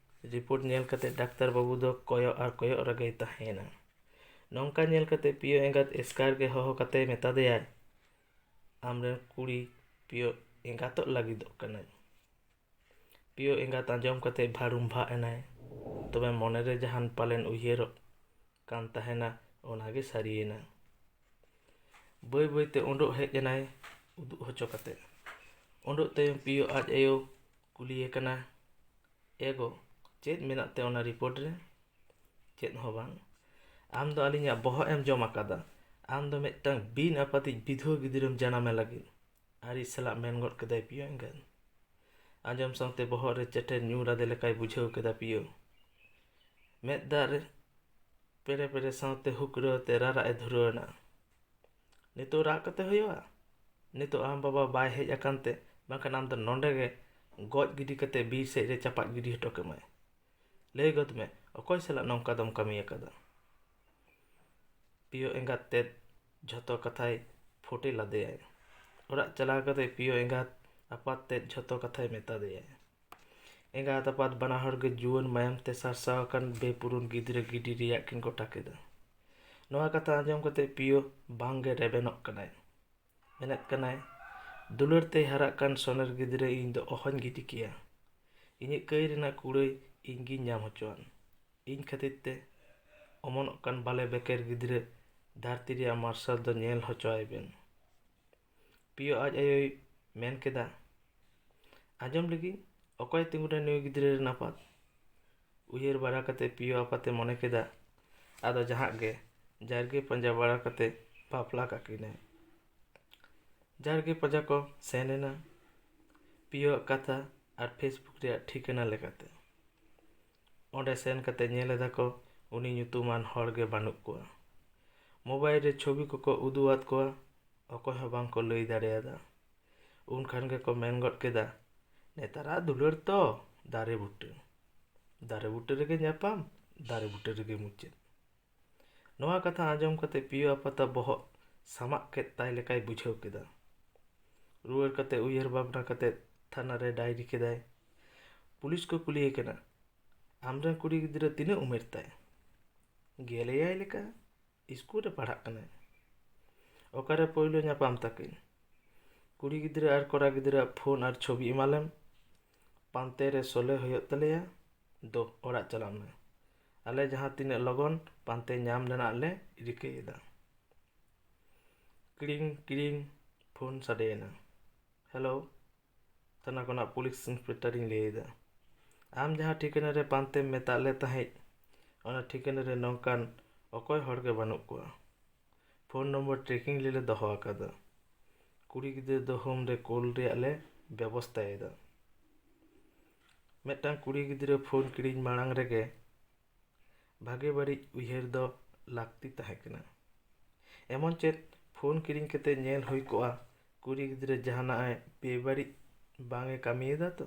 ᱨᱤᱯᱳᱨᱴ ᱧᱮᱞ ᱠᱟᱛᱮ ᱰᱟᱠᱛᱟᱨ ᱵᱟᱹᱵᱩ ᱫᱚ ᱠᱚᱭᱚᱜ ᱟᱨ ᱠᱚᱭᱚᱜ ᱨᱮᱜᱮᱭ ᱛᱟᱦᱮᱸᱭᱮᱱᱟ᱾ ᱱᱚᱝᱠᱟ ᱧᱮᱞ ᱠᱟᱛᱮ ᱯᱤᱭᱳ ᱮᱸᱜᱟᱛ ᱮᱥᱠᱟᱨ ᱜᱮ ᱦᱚᱦᱚ ᱠᱟᱛᱮ ᱢᱮᱛᱟ ᱫᱮᱭᱟᱭ, "ᱟᱢᱨᱮᱱ ᱠᱩᱲᱤ ᱯᱤᱭᱳ ᱮᱸᱜᱟᱛᱚᱜ ᱞᱟᱹᱜᱤᱫᱚᱜ ᱠᱟᱱᱟᱭ᱾" ᱯᱤᱭᱳ ᱮᱸᱜᱟᱛ ᱟᱸᱡᱚᱢ ᱠᱟᱛᱮ ᱵᱷᱟᱹᱲᱩᱢ ᱵᱷᱟᱜ ᱮᱱᱟᱭ᱾ ᱛᱚᱵᱮ ᱢᱚᱱᱮᱨᱮ ᱡᱟᱦᱟᱱ ᱯᱟᱞᱮᱱ ᱩᱭᱦᱟᱹᱨᱚᱜ ᱠᱟᱱ ᱛᱟᱦᱮᱱᱟ, ᱚᱱᱟᱜᱮ ᱥᱟᱹᱨᱤᱭᱮᱱᱟ᱾ ᱵᱟᱹᱭ ᱵᱟᱹᱭᱛᱮ ᱩᱰᱩᱜ ᱦᱮᱡ ᱮᱱᱟᱭ ᱩᱫᱩᱜ ᱦᱚᱪᱚ ᱠᱟᱛᱮ᱾ ᱩᱰᱩᱜ ᱛᱟᱭᱚᱢ ᱯᱤᱭᱳ ᱟᱡ ᱟᱭᱳ ᱠᱩᱞᱤᱭᱮ ᱠᱟᱱᱟ, "ᱮ ᱜᱚ, ᱪᱮᱫ ᱢᱮᱱᱟᱜ ᱛᱮ ᱚᱱᱟ ᱨᱤᱯᱳᱨᱴ ᱨᱮ?" "ᱪᱮᱫ ᱦᱚᱸ ᱵᱟᱝ᱾ ᱟᱢ ᱫᱚ ᱟᱹᱞᱤᱧᱟᱜ ᱵᱚᱦᱚᱜ ᱮᱢ ᱡᱚᱢ ᱟᱠᱟᱫᱟ᱾ ᱟᱢ ᱫᱚ ᱢᱤᱫᱴᱟᱝ ᱵᱤᱱ ᱟᱯᱟᱛᱤᱡ ᱵᱤᱫᱷᱣᱟᱹ ᱜᱤᱫᱽᱨᱟᱹᱢ ᱡᱟᱱᱟᱢᱮ ᱞᱟᱹᱜᱤᱫ", ᱟᱹᱲᱤᱥ ᱥᱟᱞᱟᱜ ᱢᱮᱱ ᱜᱚᱫ ᱠᱮᱫᱟᱭ ᱯᱤᱭᱳ ᱮᱸᱜᱟᱛ᱾ ᱟᱸᱡᱚᱢ ᱥᱟᱶᱛᱮ ᱵᱚᱦᱚᱜ ᱨᱮ ᱪᱮᱴᱮᱨ ᱧᱩᱨ ᱟᱫᱮ ᱞᱮᱠᱟᱭ ᱵᱩᱡᱷᱟᱹᱣ ᱠᱮᱫᱟ ᱯᱤᱭᱳ᱾ ᱢᱮᱫ ᱫᱟᱜ ᱨᱮ ᱯᱮᱨᱮ ᱯᱮᱨᱮ ᱥᱟᱶᱛᱮ ᱦᱩᱠᱨᱟᱹ ᱟᱛᱮ ᱨᱟᱨᱟᱜ ᱮ ᱫᱷᱩᱨᱟᱹᱣ ᱮᱱᱟ᱾ "ᱱᱤᱛᱚᱜ ᱨᱟᱜ ᱠᱟᱛᱮ ᱦᱩᱭᱩᱜᱼᱟ? ᱱᱤᱛᱚᱜ ᱟᱢ ᱵᱟᱵᱟ ᱵᱟᱭ ᱦᱮᱡ ᱟᱠᱟᱱ ᱛᱮ, ᱵᱟᱝᱠᱷᱟᱱ ᱟᱢ ᱫᱚ ᱱᱚᱸᱰᱮ ᱜᱮ ᱜᱚᱡ ᱜᱤᱰᱤ ᱠᱟᱛᱮ ᱵᱤᱨ ᱥᱮᱫ ᱨᱮ ᱪᱟᱯᱟᱫ ᱜᱤᱰᱤ ᱦᱚᱴᱚ ᱠᱟᱢᱟᱭ᱾ ᱞᱟᱹᱭ ᱜᱚᱫ ᱢᱮ, ᱚᱠᱚᱭ ᱥᱟᱞᱟᱜ ᱱᱚᱝᱠᱟ ᱫᱚᱢ ᱠᱟᱹᱢᱤ ᱟᱠᱟᱫᱟ?" ᱯᱤᱭᱳ ᱮᱸᱜᱟᱛ ᱛᱮᱫ ᱡᱷᱚᱛᱚ ᱠᱟᱛᱷᱟᱭ ᱯᱷᱩᱴᱮ ᱞᱟᱫᱮᱭᱟᱭ᱾ ᱚᱲᱟᱜ ᱪᱟᱞᱟᱣ ᱠᱟᱛᱮ ᱯᱤᱭᱳ ᱮᱸᱜᱟᱛ ᱟᱯᱟᱛ ᱛᱮᱫ ᱡᱷᱚᱛᱚ ᱠᱟᱛᱷᱟᱭ ᱢᱮᱛᱟ ᱫᱮᱭᱟᱭ᱾ ᱮᱸᱜᱟᱛ ᱟᱯᱟᱛ ᱵᱟᱱᱟ ᱦᱚᱲ ᱜᱮ ᱡᱩᱣᱟᱹᱱ ᱢᱟᱭᱟᱢ ᱛᱮ ᱥᱟᱨᱥᱟᱣ ᱟᱠᱟᱱ ᱵᱮᱯᱩᱨᱩᱱ ᱜᱤᱫᱽᱨᱟᱹ ᱜᱤᱰᱤ ᱨᱮᱭᱟᱜ ᱠᱤᱱ ᱜᱚᱴᱟ ᱠᱮᱫᱟ᱾ ᱱᱚᱣᱟ ᱠᱟᱛᱷᱟ ᱟᱸᱡᱚᱢ ᱠᱟᱛᱮ ᱯᱤᱭᱳ ᱵᱟᱝᱜᱮ ᱨᱮᱵᱮᱱᱚᱜ ᱠᱟᱱᱟᱭ᱾ ᱢᱮᱱᱮᱫ ᱠᱟᱱᱟᱭ, "ᱫᱩᱞᱟᱹᱲ ᱛᱮᱭ ᱦᱟᱨᱟᱜ ᱠᱟᱱ ᱥᱚᱱᱮᱨ ᱜᱤᱫᱽᱨᱟᱹ ᱤᱧ ᱫᱚ ᱚᱦᱚᱧ ᱜᱤᱰᱤ ᱠᱮᱭᱟ᱾ ᱤᱧᱟᱹᱜ ᱠᱟᱹᱭ ᱨᱮᱱᱟᱜ ᱠᱩᱲᱟᱹᱭ ᱤᱧ ᱜᱤᱧ ᱧᱟᱢ ᱦᱚᱪᱚᱣᱟᱱ᱾ ᱤᱧ ᱠᱷᱟᱹᱛᱤᱨ ᱛᱮ ᱚᱢᱚᱱᱚᱜ ᱠᱟᱱ ᱵᱟᱞᱮ ᱵᱮᱠᱮᱨ ᱜᱤᱫᱽᱨᱟᱹ ᱫᱷᱟᱹᱨᱛᱤ ᱨᱮᱭᱟᱜ ᱢᱟᱨᱥᱟᱞ ᱫᱚ ᱧᱮᱞ ᱦᱚᱪᱚ ᱟᱭ ᱵᱮᱱ᱾" ᱯᱤᱭᱳ ᱟᱡ ᱟᱭᱳᱭ ᱢᱮᱱ ᱠᱮᱫᱟ, "ᱟᱸᱡᱚᱢ ᱞᱟᱹᱜᱤᱫ ᱚᱠᱚᱭ ᱛᱤᱸᱜᱩᱱᱟ ᱱᱩᱭ ᱜᱤᱫᱽᱨᱟᱹ ᱨᱮᱱ ᱟᱯᱟᱛ?" ᱩᱭᱦᱟᱹᱨ ᱵᱟᱲᱟ ᱠᱟᱛᱮ ᱯᱤᱭᱳ ᱟᱯᱟᱛᱮ ᱢᱚᱱᱮ ᱠᱮᱫᱟ, ᱟᱫᱚ ᱡᱟᱦᱟᱸ ᱜᱮ, ᱡᱟᱨᱜᱮ ᱯᱟᱸᱡᱟ ᱵᱟᱲᱟ ᱠᱟᱛᱮ ᱵᱟᱯᱞᱟ ᱠᱟᱠᱤᱱᱟᱭ᱾ ᱡᱟᱨᱜᱮ ᱯᱟᱸᱡᱟ ᱠᱚ ᱥᱮᱱ ᱮᱱᱟ ᱯᱤᱭᱳᱣᱟᱜ ᱠᱟᱛᱷᱟ ᱟᱨ Facebook ᱨᱮᱭᱟᱜ ᱴᱷᱤᱠᱟᱹᱱᱟ ᱞᱮᱠᱟᱛᱮ᱾ ᱚᱸᱰᱮ ᱥᱮᱱ ᱠᱟᱛᱮ ᱧᱮᱞ ᱮᱫᱟ ᱠᱚ ᱩᱱᱤ ᱧᱩᱛᱩᱢᱟᱱ ᱦᱚᱲ ᱜᱮ ᱵᱟᱹᱱᱩᱜ ᱠᱚᱣᱟ᱾ ᱢᱳᱵᱟᱭᱤᱞ ᱨᱮ ᱪᱷᱚᱵᱤ ᱠᱚᱠᱚ ᱩᱫᱩᱜ ᱟᱫ ᱠᱚᱣᱟ, ᱚᱠᱚᱭ ᱦᱚᱸ ᱵᱟᱝ ᱠᱚ ᱞᱟᱹᱭ ᱫᱟᱲᱮᱭᱟᱫᱟ᱾ ᱩᱱ ᱠᱷᱟᱱ ᱜᱮᱠᱚ ᱢᱮᱱ ᱜᱚᱫ ᱠᱮᱫᱟ, "ᱱᱮᱛᱟᱨᱟᱜ ᱫᱩᱞᱟᱹᱲ ᱛᱚ ᱫᱟᱨᱮ ᱵᱩᱴᱟᱹ, ᱫᱟᱨᱮ ᱵᱩᱴᱟᱹ ᱨᱮᱜᱮ ᱧᱟᱯᱟᱢ, ᱫᱟᱨᱮ ᱵᱩᱴᱟᱹ ᱨᱮᱜᱮ ᱢᱩᱪᱟᱹᱫ᱾" ᱱᱚᱣᱟ ᱠᱟᱛᱷᱟ ᱟᱸᱡᱚᱢ ᱠᱟᱛᱮ ᱯᱤᱭᱳ ᱟᱯᱟᱛᱟ ᱵᱚᱦᱚᱜ ᱥᱟᱢᱟᱜ ᱠᱮᱫ ᱛᱟᱭ ᱞᱮᱠᱟᱭ ᱵᱩᱡᱷᱟᱹᱣ ᱠᱮᱫᱟ᱾ ᱨᱩᱣᱟᱹᱲ ᱠᱟᱛᱮ ᱩᱭᱦᱟᱹᱨ ᱵᱷᱟᱵᱽᱱᱟ ᱠᱟᱛᱮ ᱛᱷᱟᱱᱟ ᱨᱮ ᱰᱟᱭᱨᱤ ᱠᱮᱫᱟᱭ᱾ ᱯᱩᱞᱤᱥ ᱠᱚ ᱠᱩᱞᱤᱭᱮ ᱠᱟᱱᱟ, "ᱟᱢᱨᱮᱱ ᱠᱩᱲᱤ ᱜᱤᱫᱽᱨᱟᱹ ᱛᱤᱱᱟᱹᱜ ᱩᱢᱮᱨ ᱛᱟᱭ?" "ᱜᱮᱞ ᱮᱭᱟᱭ ᱞᱮᱠᱟ, ᱤᱥᱠᱩᱞ ᱨᱮ ᱯᱟᱲᱦᱟᱜ ᱠᱟᱱᱟᱭ᱾" "ᱚᱠᱟᱨᱮ ᱯᱳᱭᱞᱳ ᱧᱟᱯᱟᱢ ᱛᱟᱹᱠᱤᱱ?" "ᱠᱩᱲᱤ ᱜᱤᱫᱽᱨᱟᱹ ᱟᱨ ᱠᱚᱲᱟ ᱜᱤᱫᱽᱨᱟᱹᱣᱟᱜ ᱯᱷᱳᱱ ᱟᱨ ᱪᱷᱚᱵᱤ ᱮᱢᱟᱞᱮᱢ, ᱯᱟᱱᱛᱮ ᱨᱮ ᱥᱚᱞᱦᱮ ᱦᱩᱭᱩᱜ ᱛᱟᱞᱮᱭᱟ᱾ ᱫᱳ, ᱚᱲᱟᱜ ᱪᱟᱞᱟᱜ ᱢᱮ᱾ ᱟᱞᱮ ᱡᱟᱦᱟᱸ ᱛᱤᱱᱟᱹᱜ ᱞᱚᱜᱚᱱ ᱯᱟᱱᱛᱮ ᱧᱟᱢ ᱨᱮᱱᱟᱜ ᱞᱮ ᱨᱤᱠᱟᱹᱭᱮᱫᱟ᱾" ᱠᱤᱲᱤᱝ ᱠᱤᱲᱤᱝ ᱯᱷᱳᱱ ᱥᱟᱰᱮᱭᱮᱱᱟ᱾ "ᱦᱮᱞᱳ", ᱛᱷᱟᱱᱟ ᱠᱷᱚᱱᱟᱜ ᱯᱩᱞᱤᱥ ᱤᱱᱥᱯᱮᱠᱴᱚᱨᱤᱧ ᱞᱟᱹᱭᱮᱫᱟ᱾ "ᱟᱢ ᱡᱟᱦᱟᱸ ᱴᱷᱤᱠᱟᱹᱱᱟ ᱨᱮ ᱯᱟᱱᱛᱮᱢ ᱢᱮᱛᱟᱫ ᱞᱮ ᱛᱟᱦᱮᱸᱫ, ᱚᱱᱟ ᱴᱷᱤᱠᱟᱹᱱᱟ ᱨᱮ ᱱᱚᱝᱠᱟᱱ ᱚᱠᱚᱭ ᱦᱚᱲ ᱜᱮ ᱵᱟᱹᱱᱩᱜ ᱠᱚᱣᱟ᱾ ᱯᱷᱳᱱ ᱱᱚᱢᱵᱚᱨ ᱴᱨᱮᱠᱤᱝ ᱨᱮᱞᱮ ᱫᱚᱦᱚ ᱟᱠᱟᱫᱟ᱾ ᱠᱩᱲᱤ ᱜᱤᱫᱽᱨᱟᱹ ᱫᱚ ᱦᱳᱢ ᱨᱮ ᱠᱳᱞ ᱨᱮᱭᱟᱜ ᱞᱮ ᱵᱮᱵᱚᱥᱛᱟᱭᱮᱫᱟ᱾" ᱢᱤᱫᱴᱟᱝ ᱠᱩᱲᱤ ᱜᱤᱫᱽᱨᱟᱹ ᱯᱷᱳᱱ ᱠᱤᱨᱤᱧ ᱢᱟᱲᱟᱝ ᱨᱮᱜᱮ ᱵᱷᱟᱜᱮ ᱵᱟᱹᱲᱤᱡ ᱩᱭᱦᱟᱹᱨ ᱫᱚ ᱞᱟᱹᱠᱛᱤ ᱛᱟᱦᱮᱸ ᱠᱟᱱᱟ᱾ ᱮᱢᱚᱱ ᱪᱮᱫ ᱯᱷᱳᱱ ᱠᱤᱨᱤᱧ ᱠᱟᱛᱮ ᱧᱮᱞ ᱦᱩᱭ ᱠᱚᱜᱼᱟ, ᱠᱩᱲᱤ ᱜᱤᱫᱽᱨᱟᱹ ᱡᱟᱦᱟᱱᱟᱜ ᱮ ᱵᱮᱵᱟᱹᱲᱤᱡ ᱵᱟᱝ ᱮ ᱠᱟᱹᱢᱤᱭᱮᱫᱟ ᱛᱚ᱾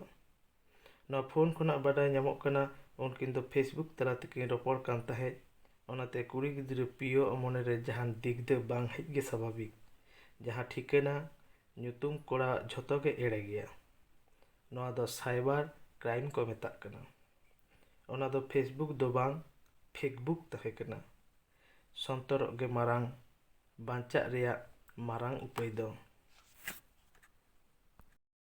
ᱱᱚᱣᱟ ᱯᱷᱳᱱ ᱠᱷᱚᱱᱟᱜ ᱵᱟᱰᱟᱭ ᱧᱟᱢᱚᱜ ᱠᱟᱱᱟ, ᱩᱱᱠᱤᱱ ᱫᱚ ᱯᱷᱮᱥᱵᱩᱠ ᱛᱟᱞᱟ ᱛᱮᱠᱤᱱ ᱨᱚᱯᱚᱲ ᱠᱟᱱ ᱛᱟᱦᱮᱸᱫ᱾ ᱚᱱᱟᱛᱮ ᱠᱩᱲᱤ ᱜᱤᱫᱽᱨᱟᱹ ᱯᱤᱭᱳ ᱟᱜ ᱢᱚᱱᱮ ᱨᱮ ᱡᱟᱦᱟᱱ ᱫᱤᱜᱽᱫᱟᱹ ᱵᱟᱝ ᱦᱮᱡ ᱜᱮ ᱥᱟᱵᱷᱟᱵᱤᱠ᱾ ᱡᱟᱦᱟᱸ ᱴᱷᱤᱠᱟᱹᱱᱟ, ᱧᱩᱛᱩᱢ, ᱠᱚᱲᱟ ᱡᱷᱚᱛᱚ ᱜᱮ ᱮᱲᱮ ᱜᱮᱭᱟ᱾ ᱱᱚᱣᱟ ᱫᱚ ᱥᱟᱭᱵᱟᱨ ᱠᱨᱟᱭᱤᱢ ᱠᱚ ᱢᱮᱛᱟᱜ ᱠᱟᱱᱟ᱾ ᱚᱱᱟ ᱫᱚ ᱯᱷᱮᱥᱵᱩᱠ ᱫᱚ ᱵᱟᱝ, ᱯᱷᱮᱠᱵᱩᱠ ᱛᱟᱦᱮᱸ ᱠᱟᱱᱟ᱾ ᱥᱚᱱᱛᱚᱨᱚᱜ ᱜᱮ ᱢᱟᱨᱟᱝ, ᱵᱟᱧᱪᱟᱜ ᱨᱮᱭᱟᱜ ᱢᱟᱨᱟᱝ ᱩᱯᱟᱹᱭ ᱫᱚ᱾